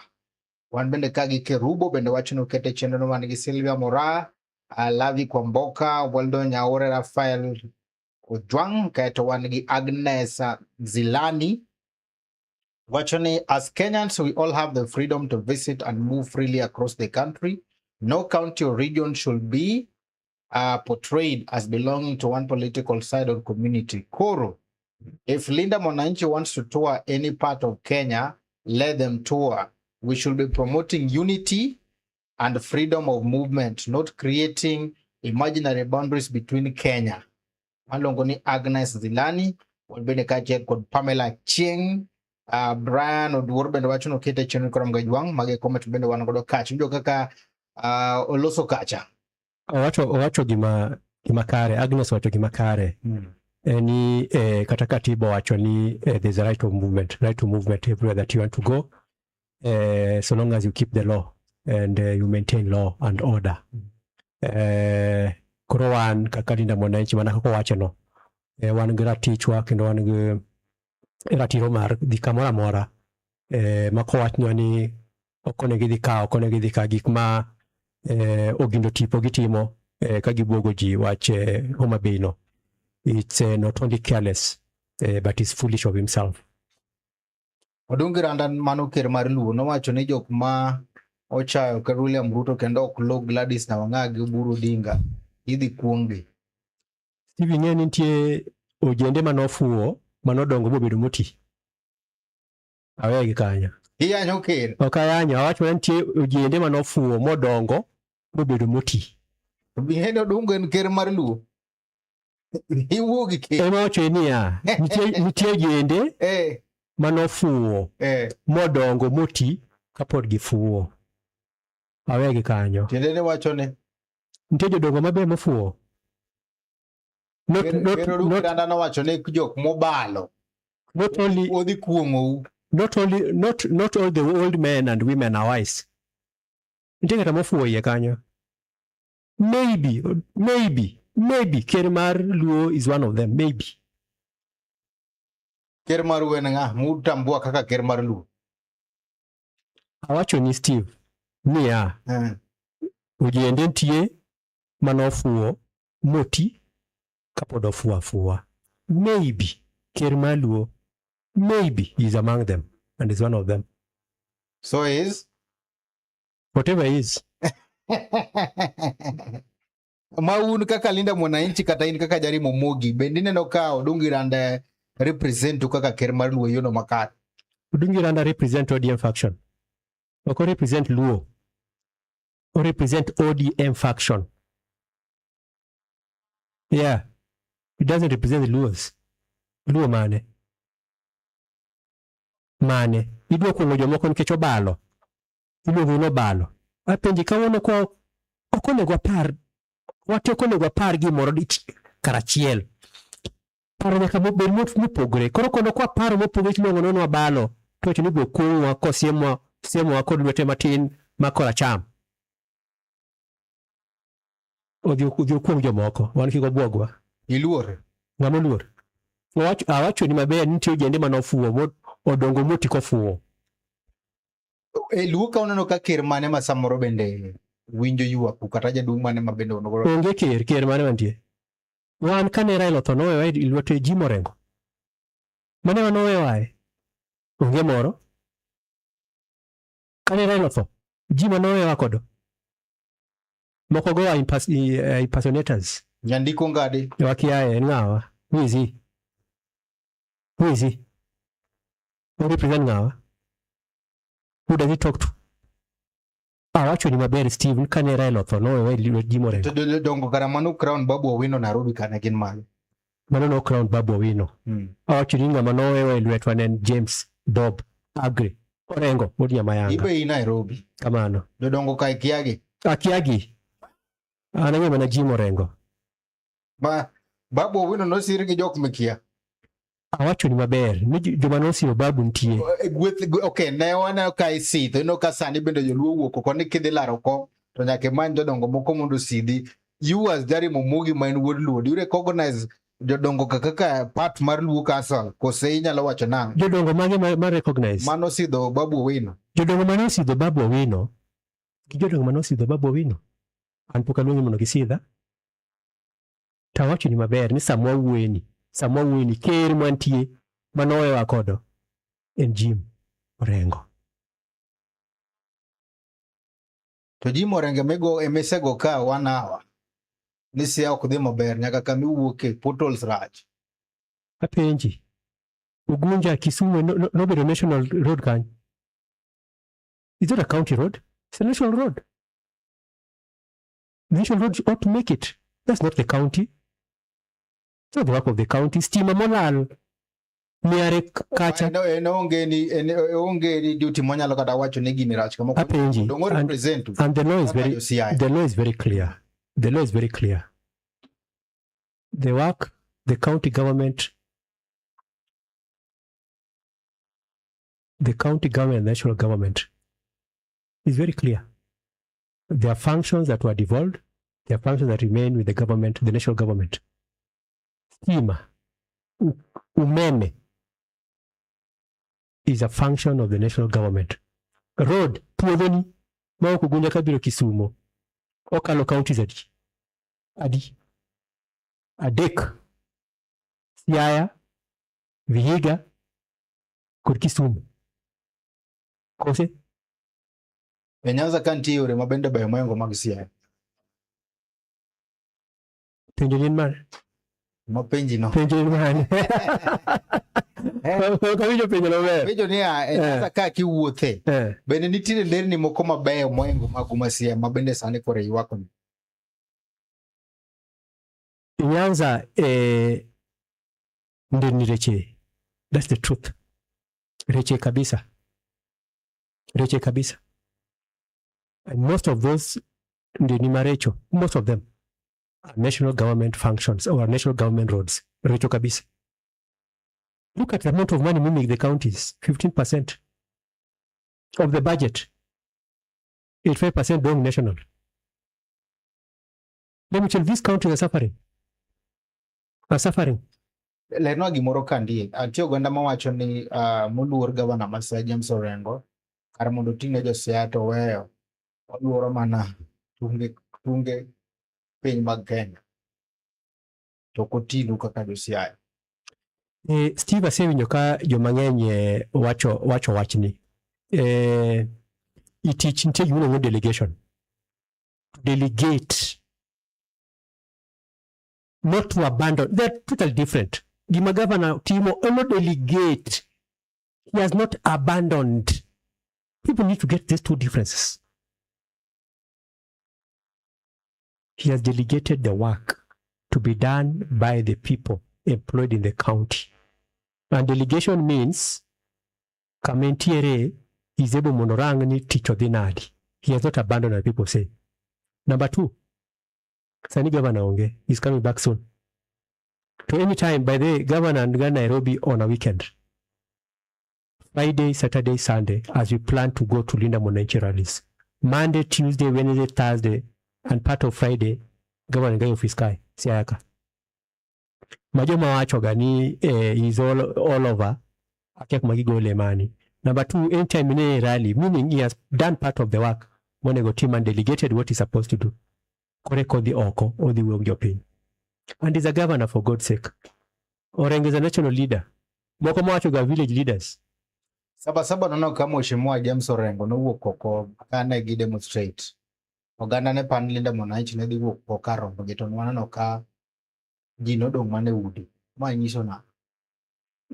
Wan bende ka gi Kerubo bende wacho ni okete chenro wan gi Sylvia Mora, Lavi Kwamboka, Waldo Nyaore, Rafael Ojwang, kaeto wan gi Agnes Zilani. Wacho ni as Kenyans we all have the freedom to visit and move freely across the country. No county or region should be portrayed as belonging to one political side or community. Koro, if Linda Mwananchi wants to tour any part of Kenya, let them tour. We should be promoting unity and freedom of movement, not creating imaginary boundaries between Kenya. Maluongo ni Agnes Zilani, wan bende kaachiel kod Pamela Chieng, Brian Oduor bende wacho ni okete chenro kod Gajwang', mage comment bende wan godo kacha. Iwinjo kaka oloso kacha. Owacho gima kare, Agnes owacho gima kare. Ni kata katiba owacho ni there's a right of movement, right to movement everywhere that you want to go, so long as you keep the law and you maintain law and order. Koro wan kaka Linda Mwananchi mana kaka owacho no, wan gi ratichwa kendo wan gi ratiro mar dhi kamoro amora ma kowachnwa ni ok onego idhi ka, ok onego idhi ka, gik ma ogindo tipo gitimo ka gibuogo ji wach Homa Bay no. It's not only careless, but it's foolish of himself. Odungi Randa mano ker mar Luo nowacho ni jok ma ochayo ker William Ruto kendo ok luw Gladys Nawang'a gi Oburu Odinga idhi kuong'gi. Steve ing'e ni nitie ojende manofuwo manodongo mobedo moti. Aweye gi kanyo. Iyanyo ker. Ok ayanyo, awacho ni nitie ojende manofuwo modongo mobedo moti. Bihendo Odungo en ker mar Luo. Iwuo gi ker. Ema wacho niya, nitie ojende manofuwo modongo moti kapod gifuwo. Aweye gi kanyo. Tiende ni wacho ni Nitie jodongo maber mofuwo. Not, not, Ker Odungi not, Randa nowacho ni jok mobalo not only odhi kuong'ou. not only not not all the old men and women are wise. Nitie ng'at mofuwo iye kanyo. Maybe ker mar Luo is one of them. Maybe. Ker mar Luo en ng'a? Mutambua kaka ker mar Luo. Awacho ni Steve niya, ojende nitie manofuwo moti kapod ofuwo afuwa. Maybe ker mar Luo, maybe he is among them and is one of them. So is Whatever he is. Ma un kaka Linda Mwananchi kata in kaka Jari Momogi bende ineno ka Odungi Randa represent kaka ker mar Luo e yono makare. Odungi Randa represent ODM faction. Ok o represent Luo. O represent ODM faction. Yeah. It doesn't represent the Luos. Luo mane? Mane? Idwa kuong'o jomoko nikech obalo. Iluongo ni obalo. Apenji kawuono ko ok onego wapar wate ok onego wapar gimoro karachiel. Paro nyaka bed mopogore. Koro kono kwa paro mopogore tiluongo ni wabalo to wacho ni ibiro kuong'wa kosiemwa siemowa kod lwete matin ma koracham. Odhi okuong' jomoko, wan kik obwogwa. Iluor. Ng'ama oluor? Awacho ni maber ni nitie ojende manofuwo odongo moti kofuwo. E Luo ka uneno ka ker mane ma samoro bende winjo ywaku kata jaduong' mane ma bende onego Onge ker mane mantie. Wan kane Raila otho nowewa e lwete Jim Orengo. Mane wan nowewae. Onge moro. Kane Raila otho, ji manowewa kodo. Moko go are impersonators. Nyandiko Ngadi. Wakiaye en ng'awa? Who is he? Who is he? Who represent ng'awa? Who does he talk to? Awacho ni maber Steve kane Raila otho nowewa e lwet Jim Orengo. To jodongo kara mano crown Babu Owino Nairobi kane gin mage? Mano no crown Babu Owino. Awacho ni ng'ama nowewa e lwetwa ne en James Bob. Agri. Orengo wuod Nyamayanga. Ibe i Nairobi. Kamano. Jodongo ka ikiagi. Akiagi. An ang'eyo mana Jim Orengo. Ma Babu Owino nosir gi jok mikia. Awacho ni maber ni joma nosiro Babu nitie. Gweth okay, ne waneno ka isidho, ineno ka sani bende joluo wuok oko ni kidhi laro kom to nyaka imany jodongo moko mondo osidhi. You as Jerry Momogi ma en wuod Luo, do you recognize jodongo ka kaka part mar Luo Council kose inyalo wacho nang'o? Jodongo mage ma recognize? Mano sidho Babu Owino. Jodongo mane osidho Babu Owino gi jodongo mane osidho Babu Owino an pok aluongi mondo gisidha. To awacho ni maber ni sama wawuoyeni, sama wawuoyeni ker mantie manowewa kodo en Jim Orengo. To Jim Orengo emigo emisego ka 1 hour. Ni Siaya ok dhi maber nyaka kama iwuoke potholes rach. Apenji, Ugunja Kisumu nobedo national road kanyo. Is it a county road? It's a national road. National road ought to make it. That's not the county. It's not the work of the county. Stima molal miare kacha. En onge ni en onge ni duty monyalo kata wacho ni gini rach kama. Apenji. Dongo represent And the law is kaka very jo Siaya. The law is very clear. The law is very clear. The work, the county government, the county government and national government is very clear. There are functions that were devolved, there are functions that remain with the government, the national government. Stima, umeme is a function of the national government. Road, puodhoni, ma ok Ugunja kabiro Kisumo, okalo counties adi? Adi? Adek. Siaya, Vihiga, kod Kisumu. Kose? E Nyanza ka nitie yore ma bende beyo mohingo mag Siaya. Penjo ni en mane? Mapenji no. Penjo ni en mane? Ok awinjo penjo maber. Penjo niya, e Nyanza ka kiwuothe, bende nitiere nderni moko mabeyo mohingo mago ma Siaya ma bende sani koro ywak ni. Nyanza nderni reche. That's the truth. Reche kabisa. Reche kabisa. And most of those nderni marecho, most of them are national government functions or national government roads. Recho kabisa. Look at the amount of money we make the counties, 15% of the budget. 85% going national. Let me tell you, these counties are suffering. Are suffering. Lernwa gimoro ka ndie. Nitie oganda mawacho ni moluor gavana ma Siaya James Orengo kar mondo oting'ne jo Siaya to oweyo oluoro mana tunge piny mag Kenya to ok otinu kaka jo Siaya. Steve, asewinjo ka joma ng'eny wacho wachni. E tich nitie gima iluongo ni delegation. Delegate. Not to abandon. They're totally different. Gima governor timo eno delegate. He has not abandoned. People need to get these two differences. He has delegated the work to be done by the people employed in the county. And delegation means kama entiere is able mondo orang ni tich odhi nadi. He has not abandoned, as people say. Number two, sani governor onge, is coming back soon. To any time, by the way, governor and Nairobi on a weekend. Friday, Saturday, Sunday, as we plan to go to Linda Mwananchi rallies. Monday, Tuesday, Wednesday, Thursday, and part of Friday, governor ngai office kae, Siaya ka. Majoma wacho ga ni is all over, akia kuma gigole mani. Number two, anytime in a rally, meaning he has done part of the work, monego team and delegated what he's supposed to do. Kore kodhi oko, odhi wuok jopiny. And he's a governor for God's sake. Orengo is a national leader. Moko mawacho ga village leaders. Saba saba nono ka Mheshimiwa James Orengo nowuok oko kane gi demonstrate. Oganda ne pan Linda Mwananchi ne dhi wuok oko kar rombogi to waneno ka ji nodong' mana e udi. Ma nyiso nang'o?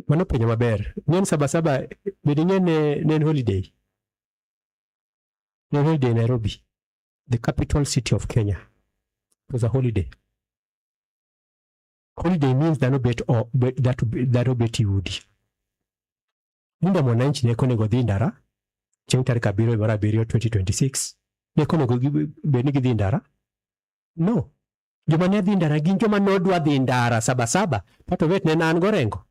Mano penjo maber. Ng'en saba saba, bende ing'e ne en holiday. Ne en holiday Nairobi, the capital city of Kenya. It was a holiday. Holiday means dhano bet o bet dhano bet e udi. Linda Mwananchi ne konego dhi ndara chieng' tarik 7 mar 7 2026 ne konego bed ni gidhi ndara no joma ne dhi ndara gin joma nodwa dhi ndara sabasaba pato wet ne an gorengo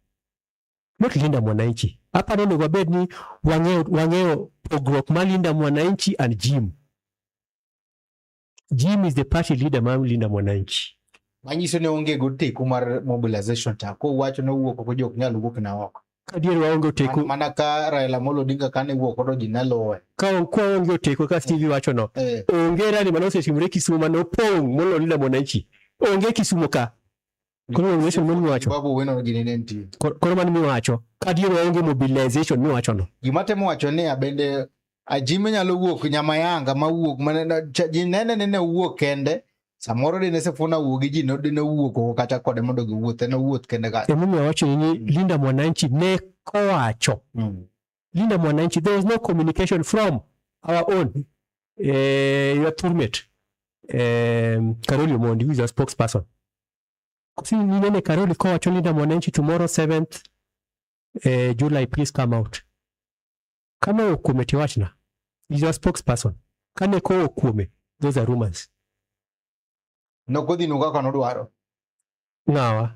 not Linda Mwananchi. Hapa onego wabed ni wang'eyo pogruok mar Linda Mwananchi and Jim. Jim is the party leader mar Linda Mwananchi. Manyiso ni onge go teku mar mobilization cha kowacho ni owuok oko ji ok nyal wuok na oko. Kadier waonge oteku. Mana ka Raila Amolo Odinga kane wuok to ji ne luwe. Ka waonge oteku ka Stevie wacho no. Onge rally mane osetimore Kisumu mane opong' moloyo Linda Mwananchi. Onge Kisumu ka. Koro mobilization mano miwacho. Babu Owino gini ne nitie. Koro mano miwacho. Kadier waonge mobilization miwacho no. Gima temo wacho ni bende Ajime nyalo wuok Nyamayanga mawuok mana ji nene nene owuok kende samoro dine Sifuna wuok gi ji no dine owuok oko kata kode mondo giwuoth en owuoth kende ka. Emomiyo awacho ni Linda Mwananchi ne kowacho. Linda Mwananchi, there was no communication from our own your tourmate Karoli Omondi, who is our spokesperson. Si ninene Karoli kowacho Linda Mwananchi tomorrow 7th July, please come out. Kama okuome tiwachna, is your spokesperson. Kane ko okuome, those are rumors. Nokodhinu kaka nodwaro. Ng'awa?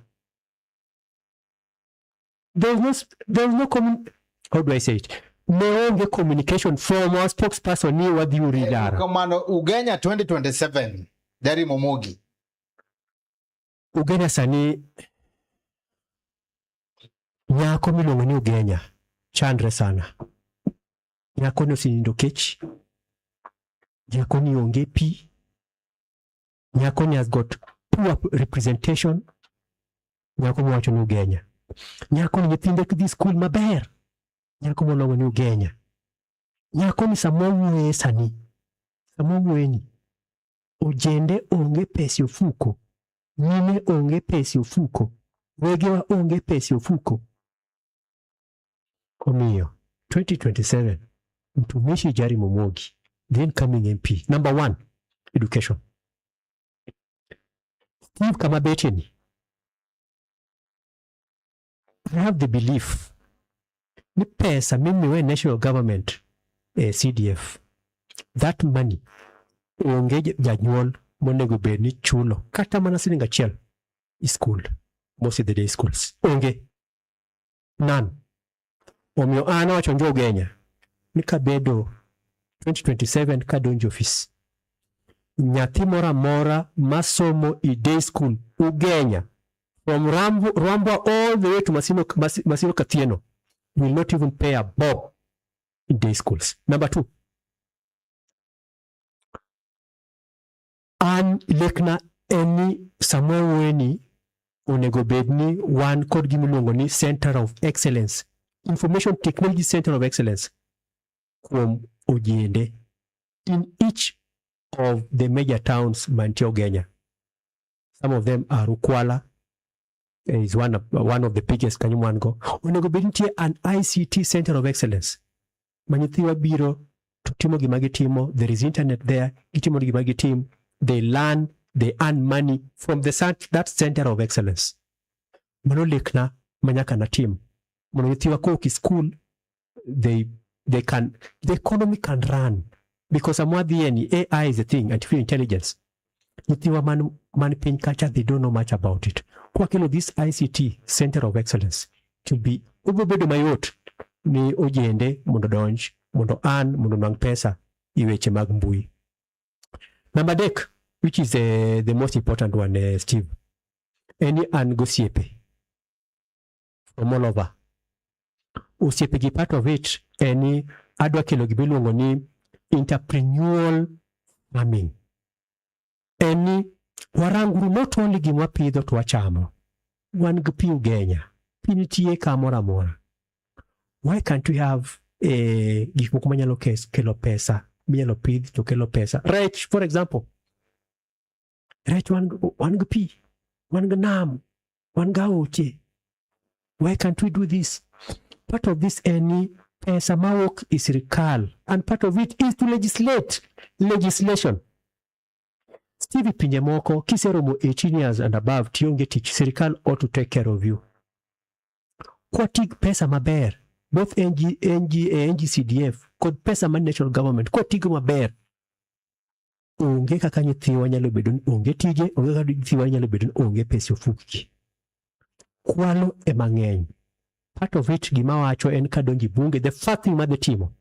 There was no how do I say it? Ne onge communication from our spokesperson ni wadhi uri dara. Kamano Ugenya 2027 Jerry Momogi. Ugenya sani nyako miluongo ni Ugenya chandre sana. Nyako ni osenindo kech. Nyako ni onge pi. Nyako ni has got poor representation. Nyako mowacho ni Ugenya. Nyako ni nyithinde dhi skul maber. Nyako molongo ni Ugenya. Nyako ni sama wuoye sani. Sama wuoye ni. Ojende onge pesa e ofuko. Mine onge pesa e ofuko. Wegewa onge pesa e ofuko. Omiyo 2027 Mtumishi Jerry Momogi, the incoming MP. Number one, education. Steve Kamabeteni. I have the belief ni pesa mimiwe national government CDF that money onge janyuol monego bed ni chulo kata mana siling achiel i school, most of the day schools onge none. Omiyo an awacho njo Ugenya ni kabedo 2027 kadonjo ofis, nyathi moro amora masomo i day school Ugenya from Rambwa all the way to Masino Kathieno will not even pay a bob in day schools. Number two, an lekna en ni sama wuoyeni onego bed ni wan kod gimiluongo ni Center of Excellence, Information Technology Center of Excellence kuom ojende in each of the major towns mantie Ugenya. Some of them are Ukwala, is one of the biggest kanyo mwan go. Onego bed nitie an ICT Center of Excellence ma nyithiwa biro to timo gima gitimo, there is internet there, gitimo gima gitim, they learn, they earn money from that center of excellence. Mano lekna ma nyaka natim. Mondo nyithiwa kowuok e school, the economy can run. Because sama wadhiye ni AI is a thing, artificial intelligence. Nyithiwa man piny kacha, they don't know much about it. Kwakelo this ICT Center of Excellence, to be, obiro bedo mayot ni ojende mondo donj, mondo an, mondo nwang' pesa i weche mag mbui. Namba adek, which is the most important one, Steve, en ni an gosiepe from all over. Osiepe gi part of it en ni adwa kelo gima iluongo ni entrepreneurial farming. En ni waranguru not only gima wapidho to wachamo. Wan gi pi Ugenya. Pi nitie kamoro amora. Why can't we have gik moko manyalo kelo pesa, minyalo pidh to kelo pesa? Rech, for example. Rech wan gi pi, wan gi nam, wan gi aoche. Why can't we do this? Part of this en ni pesa mawuok e sirikal, and part of it is to legislate legislation. Steve, pinje moko kiseromo 18 years and above tionge tich, sirikal ought to take care of you. Kwatig pesa maber. Both NG, NG, NGCDF kod pesa mar national government kotigo maber, onge kaka nyithiwa nyalo bedo ni onge tije, onge kaka nyithiwa nyalo bedo ni onge pesa e ofukgi. Kwalo ema ng'eny. Part of it gima wacho en kadonjo e bunge, the first thing madhi timo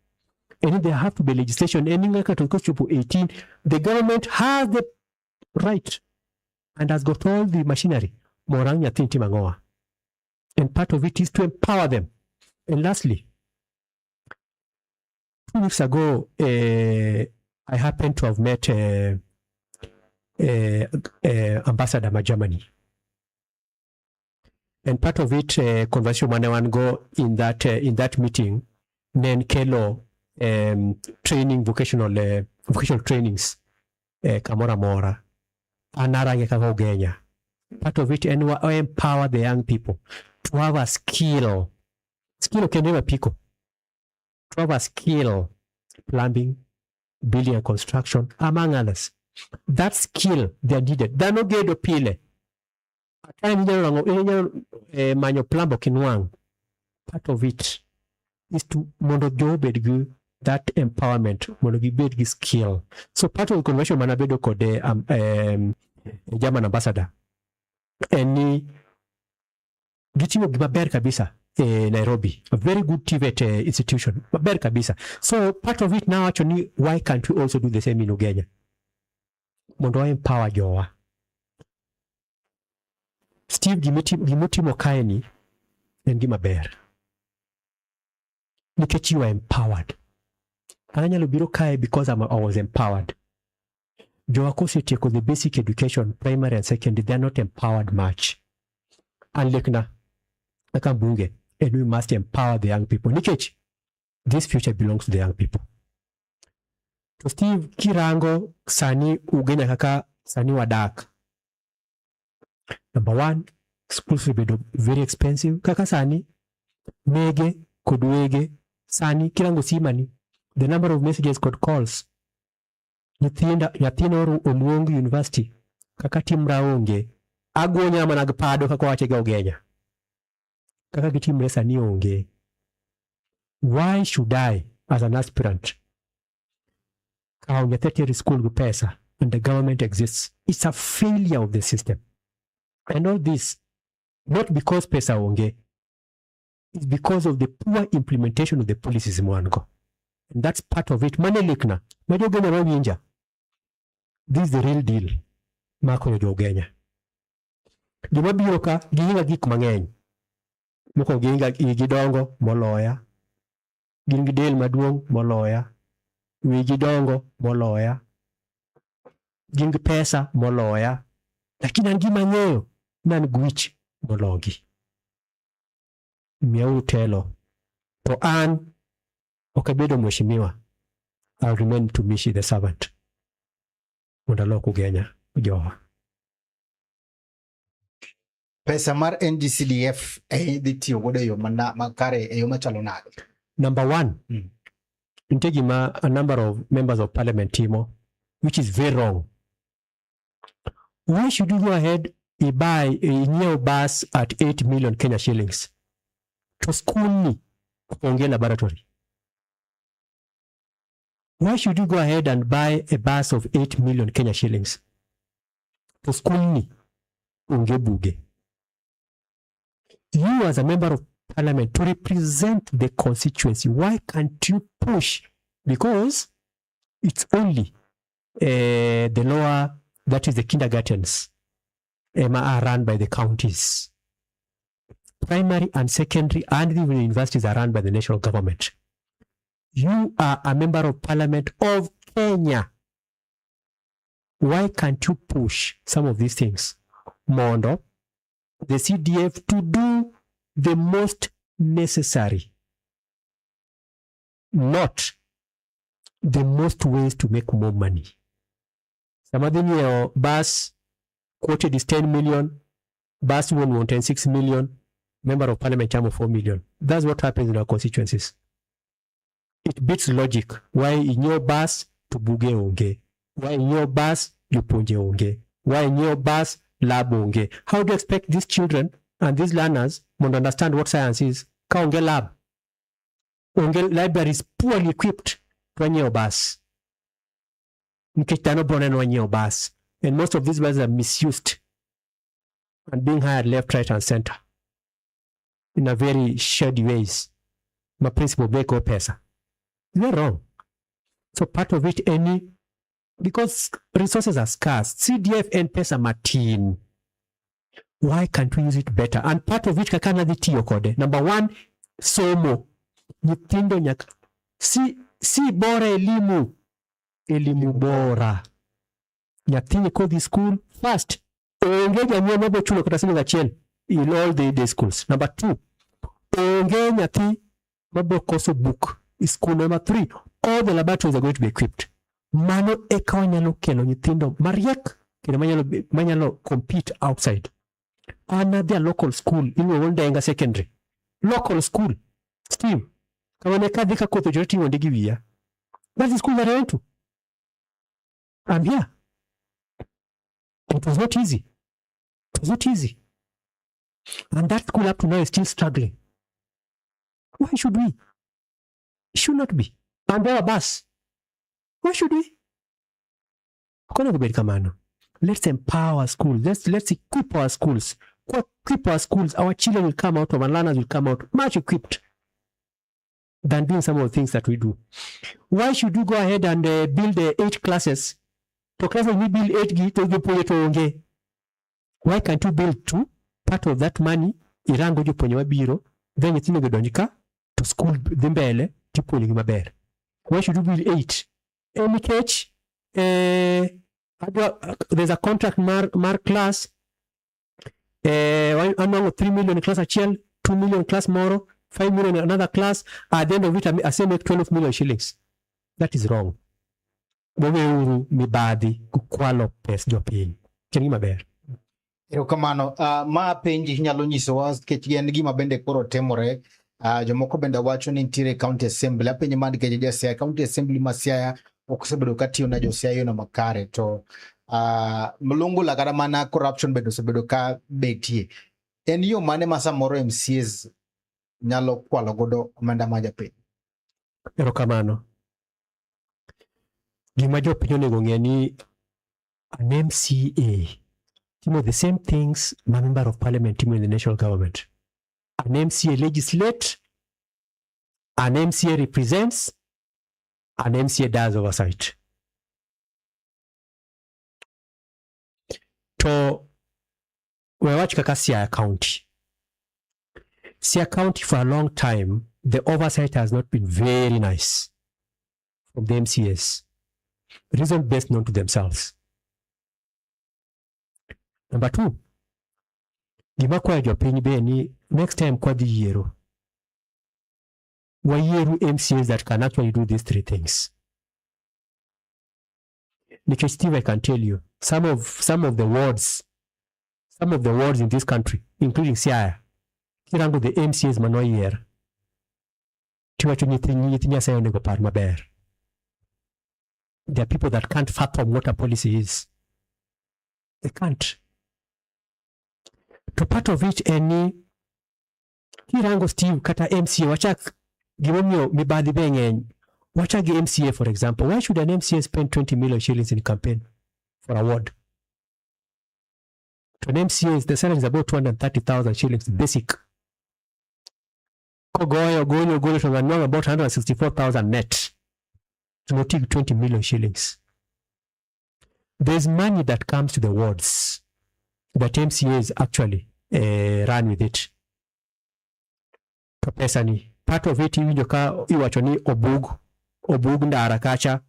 en ni there have to be legislation en ni ng'ato kochopo 18, the government has the right and has got all the machinery morang nyathi timo ang'owa. And part of it is to empower them. And lastly, 2 weeks ago, I happened to have met Ambassador ma Germany. And part of it, conversation mane wan go in that meeting, ne en kelo training, vocational trainings kamoro amora. An arange kaka Ugenya. Part of it en wa empower the young people to have a skill. Skill ok en apiko. To have a skill, plumbing, building and construction, among others. That skill they are needed. Dhano gedo pile. At times inyalo inyalo manyo plumber ok inwang'. Part of it is to mondo jo obed gi that empowerment, mondo gibed gi skill. So part of the conversation manabedo kod German ambassador en ni gitimo gima ber kabisa e Nairobi, a very good TVET institution, maber kabisa. So part of it now wacho ni why can't we also do the same in Ugenya? Mondo wa empower jowa. Steve, gimotimo kae ni en gima ber. Nikech you are empowered. An anyalo biro kae because I was empowered. Jowa kosetieko the basic education, primary and secondary, they are not empowered much. An lekna, kaka mbunge, and we must empower the young people. Nikech, this future belongs to the young people. To Steve, kirango sani Ugenya kaka sani wadak. Number one, schools obedo very expensive. Kaka sani, mege kod wege, sani kirango simani, the number of messages kod calls. Nyithinda, nyathina oluong university, kaka timra onge, agonya mana gi pado kaka wache ga Ugenya. Kaka gitimre sani onge. Why should I, as an aspirant, kawo nyathi tero e school gi pesa and the government exists? It's a failure of the system. And all this, not because pesa onge, it's because of the poor implementation of the policies mwan go. And that's part of it. Mane lekna, ma jo-Ugenya mawinja. This is the real deal mar konyo jo-Ugenya. Joma biro ka gihinga gik mang'eny. Mokwongo gihinga igi dongo moloya. Gin gi del maduong' moloya. Wigi dongo moloya. Gin gi pesa moloya. Lakini an gima ang'eyo ni an gi wich mologi. Miyauru telo. To an ok abedo mheshimiwa. I'll remain mtumishi, the servant. Mondo alok Ugenya jowa. Pesa mar NGCDF idhi tiyo godo e yo makare, e yo machalo nade? Number one, nitie gima a number of members of parliament timo, which is very wrong. Why should you go ahead ibuy inyiew bus at 8 million Kenya shillings to school ni onge laboratory? Why should you go ahead and buy a bus of 8 million Kenya shillings to school ni onge buge? You as a member of parliament to represent the constituency, why can't you push? Because it's only the lower, that is the kindergartens, are run by the counties. Primary and secondary and even universities are run by the national government. You are a member of parliament of Kenya. Why can't you push some of these things? Mondo, the CDF to do the most necessary, not the most ways to make more money. Sama dhi nyiewo bus quoted is 10 million, bus wuon wuon 10 6 million, member of parliament chamo 4 million. That's what happens in our constituencies. It beats logic. Why inyiew bus to buge onge? Why inyiew bus jopuonje onge? Why inyiew bus lab onge? How do you expect these children and these learners mondo understand what science is ka onge lab? Onge libraries poorly equipped to wanyiewo bus. Nikech dhano biro neno wanyiewo bus. And most of these buses are misused and being hired left, right, and center in a very shady ways. Ma principal beko pesa. They're wrong. So part of it any because resources are scarce. CDF en pesa matin. Why can't we use it better? And part of it kaka nadhi tiyo kode. Number one, somo. Nyithindo nyaka si bora elimu. Elimu bora. Nyathini kodhi school first. Onge janyuol mabo chulo kata siling achiel in all the day schools. Number two, onge nyathi mabo koso book e school. Number three, all the laboratories are going to be equipped. Mano eka wanyalo kelo nyithindo mariek kendo manyalo compete outside. An adhi a local school iluongo ni Ndenga Secondary. Local school. Steve, kama ne kadhi ka koth ochwe ting'o ndigi wiya. That's the school that I went to. I'm here. It was not easy. It was not easy. And that school up to now is still struggling. Why should we? It should not be. And our bus. Why should we? Ok onego bed kamano. Let's empower schools. Let's equip our schools. Equip our schools. Our children will come out, our learners will come out much equipped than doing some of the things that we do. Why should you go ahead and build eight classes? To classes we build eight gi to jopuonje to onge. Why can't you build two? Part of that money irango jopuonje mabiro, then nyithindo go donj ka to school dhi mbele tipuonjogi maber. Why should you build eight? Nikech there's a contract mar class, anwang'o 3 million class achiel, 2 million class moro, 5 million another class. At the end of it, I make 12 million shillings. That is wrong. Waweuru mibadhi kwalo pes jopiny. En gima ber. Erokamano. Ma penji inyalo nyisowa nikech en gima bende koro timore. Jomoko bende wacho ni nitiere county assembly. Apenje ma nikech ja Siaya, county assembly ma Siaya ok osebedo ka tiyo na jo Siaya yono makare to mlungula kata mana corruption bende osebedo ka betie. En yo mane ma samoro MCAs nyalo kwalo godo omenda ma japiny? Erokamano. Gima jopiny onego ng'e ni an MCA timo the same things ma member of parliament timo in the national government. An MCA legislate, an MCA represents, an MCA does oversight. To we wach kaka Siaya County. Siaya County for a long time, the oversight has not been very nice from the MCAs. Reason best known to themselves. Number two, gima kwayo jopiny be ni next time kwadhi yiero, wayieru MCAs that can actually do these three things. Nikech Steve, I can tell you, some of the wards in this country, including Siaya, kirango the MCAs manoyier, tiwacho nyithi Nyasaye onego par maber. There are people that can't fathom what a policy is. They can't. To part of it en ni kirango Steve kata MCA wachak gimomiyo mibadhi be ng'eny. Wachak gi MCA for example. Why should an MCA spend 20 million shillings in campaign for a ward? To an MCA, the salary is about 230,000 shillings basic. Kogoyo, goyo, goyo to ng'anwang'o about 164,000 net. To notig 20 million shillings. There's money that comes to the wards that MCAs actually run with it. To pesa ni, part of it iwinjo ka iwacho ni obug ndara kacha,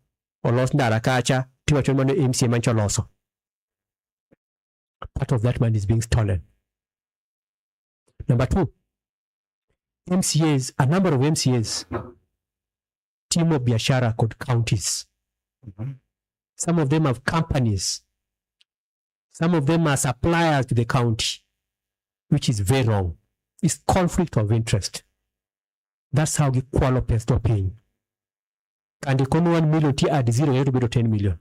olos ndara kacha, tiwacho ni mano MCA mancho oloso. Part of that money is being stolen. Number two, MCAs, a number of MCAs timo biashara kod counties. Some of them have companies. Some of them are suppliers to the county, which is very wrong. It's conflict of interest. That's how gikwalo pes jopiny. And ikono 1 million ti add zero yeto bedo 10 million.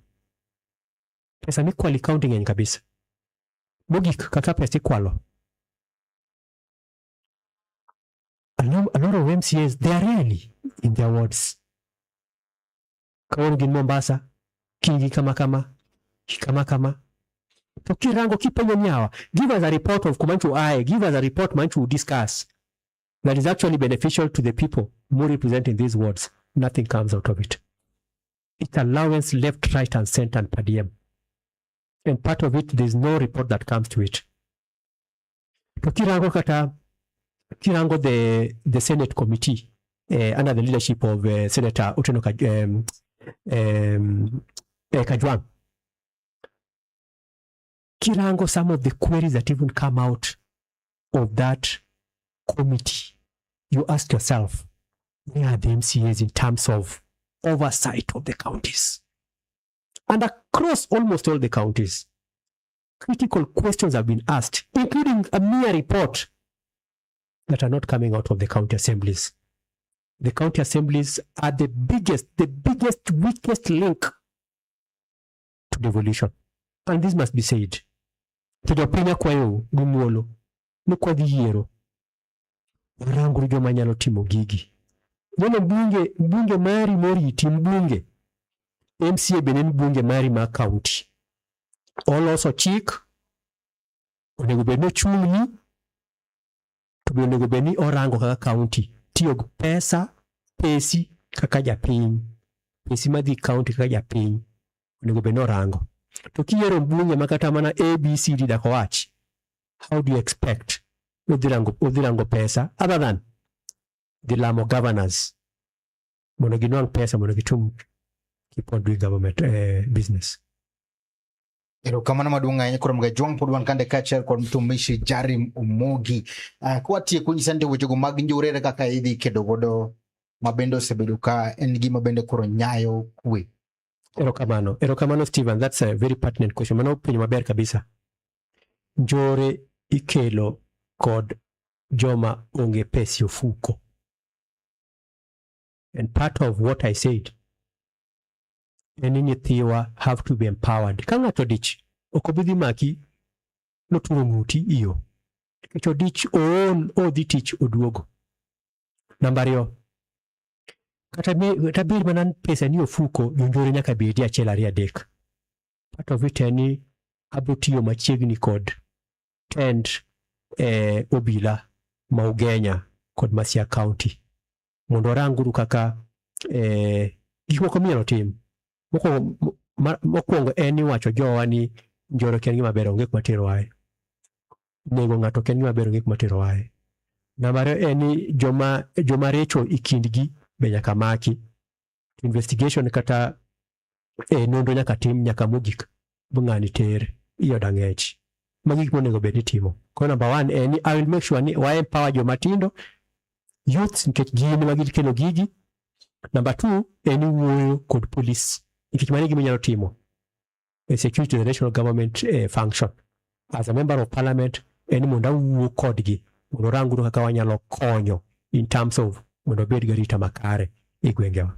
Pesa mikwalo e county ng'eny kabisa. Mogik kaka pesa ikwalo. A lot of MCAs, they are rarely in their wards. Kawuono gin Mombasa, kiny kama kama, kama kama. To kirango kipenjo nyawa, give us a report of kuma nyocha uaye, give us a report manchu discuss that is actually beneficial to the people who represent in these wards. Nothing comes out of it. It's allowance left, right, and center and per diem. And part of it, there's no report that comes to it. To kirango kata, kirango the Senate committee under the leadership of Senator Otieno Kajwang. Kirango some of the queries that even come out of that committee, you ask yourself, where are the MCAs in terms of oversight of the counties? And across almost all the counties, critical questions have been asked, including a mere report that are not coming out of the county assemblies. The county assemblies are the biggest, weakest link to devolution. And this must be said. To jopiny akwayo gi muolo ni kwadhi yiero waranguru joma nyalo timo gigi. Neno mbunge, mbunge mari moriti mbunge, MCA bende en mbunge mari ma county. Oloso chik, onego bed ni ochung'ni, to be onego bed ni orango kaka county tiyo gi pesa, pesi kaka japiny, pesi madhi county kaka japiny, onego bed ni orango. To kiyiero mbunge ma kata mana ABCD dak owach, how do you expect odhi rango pesa other than dhi lamo governors mondo ginwang' pesa mondo gitum keep on doing government business? Erokamano maduong' ahinya kuom Gajwang' pod wan kande kaachiel kod mtumishi Jarim Omogi. Kwatieko nyisa ni wechego mag njore kaka idhi kedo godo ma bende osebedo ka en gima bende koro nyayo kwe. Erokamano. Erokamano, Stephen. That's a very pertinent question. Mano penjo maber kabisa. Njore ikelo kod joma onge pesa e ofuko. And part of what I said en ni nyithiwa have to be empowered. Ka ng'ato odich, ok obi dhi maki noturo ng'uti iyo. Nikech odich ool odhi tich oduogo. Namba ariyo, kata bed mana pesa ni ofuko, jonjore nyaka bedi achiel ariyo adek. Part of it en ni abro tiyo machiegni kod tend obila ma Ugenya kod ma Siaya County mondo waranguru kaka gik moko minyalo tim. Mokwongo en ni wacho jowa ni njoro ok en gima ber, onge kuma terowae. Nego ng'ato ok en gima ber, onge kuma terowae. Namba ariyo en ni joma richo e kindgi be nyaka maki. Investigation kata nonro nyaka tim nyaka mogik bu ng'ani ter iod ang'ech. Magi gik monego bed ni itimo. Koro number one en ni I will make sure ni wa empower joma tindo, youths, nikech gin ema gikelo gigi. Number two en ni wuoyo kod police nikech mano e gima inyalo timo e security the national government function. As a member of parliament en ni mondo awuo kodgi mondo waranguru kaka wanyalo konyo in terms of mondo wabed gi arita makare e gwengewa.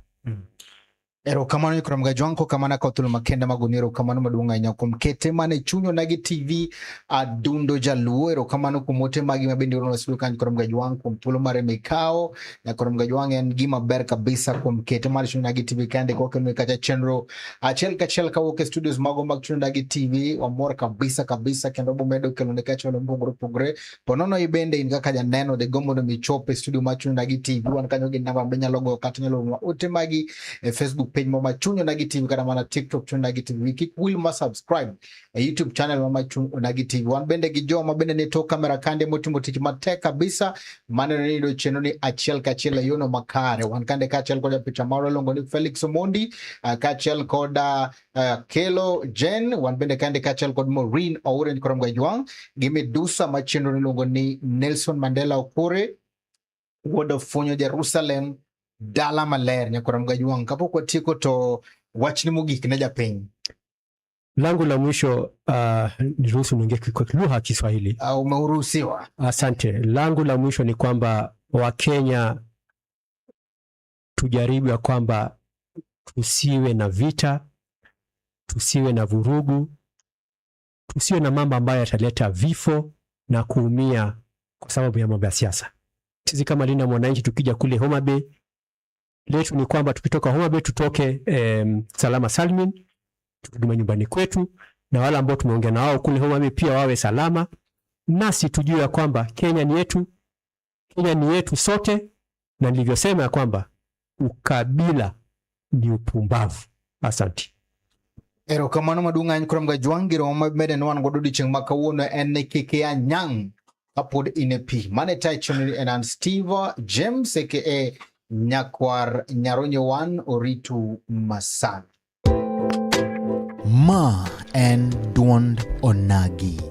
Erokamano nyikwa Gajwang' kokamano akawo thuolo makende mag goni erokamano maduong' ahinya kuom kete mana e chuny Onagi TV Adundo Jaluo. Erokamano kuom ote magi ma bende ioro studio ka nyikwa Gajwang' kuom thuolo mare mikawo. Nyakwa Gajwang' en gima ber kabisa kuom kete mar chuny Onagi TV kende kokelo kacha chenro achiel kachiel kawuok e studios mago mag chuny Onagi TV. Wamor kabisa kabisa kendo bomedo kelo ne kacha mopogore opogore. Ponono ibende in kaka janeno de gombo mondo mi ichop e studio mar chuny Onagi TV. Wan kanyo gi namba minyalo goyo kata inyalo oro ote magi e Facebook page ma Chuny Onagi TV kata mana TikTok Chuny Onagi TV. Kik wil ma subscribe e YouTube channel ma Chuny Onagi TV. Wan bende gi joma bende ni tok kamera kande motimo tich matek kabisa maneno ni yudo chenro ni achiel kachiel e yono makare. Wan kande kaachiel kod japicha marwa iluongo ni Felix Omondi, kaachiel kod Kelo Jen, wan bende kande kaachiel kod Maureen Oure Nkorom Gajwang' gi Medusa ma chenro ni iluongo ni Nelson Mandela Okure wuod Ofunyo Jerusalem dala maler nyakoram Gajwang'. Kapok watieko to wachni mogik ne japiny. Langu la mwisho, niruhusu niongee kwa lugha ya Kiswahili. Umeruhusiwa. Asante. Langu la mwisho ni kwamba Wakenya tujaribu ya kwamba tusiwe na vita, tusiwe na vurugu, tusiwe na mambo ambayo yataleta vifo na kuumia kwa sababu ya mambo ya siasa. Sisi kama Linda Mwananchi tukija kule Homa Bay, letu ni kwamba tukitoka Homa Bay tutoke salama salmin, turudi manyumbani kwetu, na wale ambao tumeongea na wao kule Homa Bay pia wawe salama, nasi tujue ya kwamba Kenya ni yetu, Kenya ni yetu sote, na nilivyosema ya kwamba ukabila ni upumbavu. Asante. Erokamano maduong' ahinya kuom Gajwang' giro mabende ne wan godo odiochieng' ma kawuono en ni kik ia nyang' kapod in e pi. Mane tayo chenro en an Steve James aka Nyakwar Nyaronye wan Oritu Masani. Ma en duond Onagi.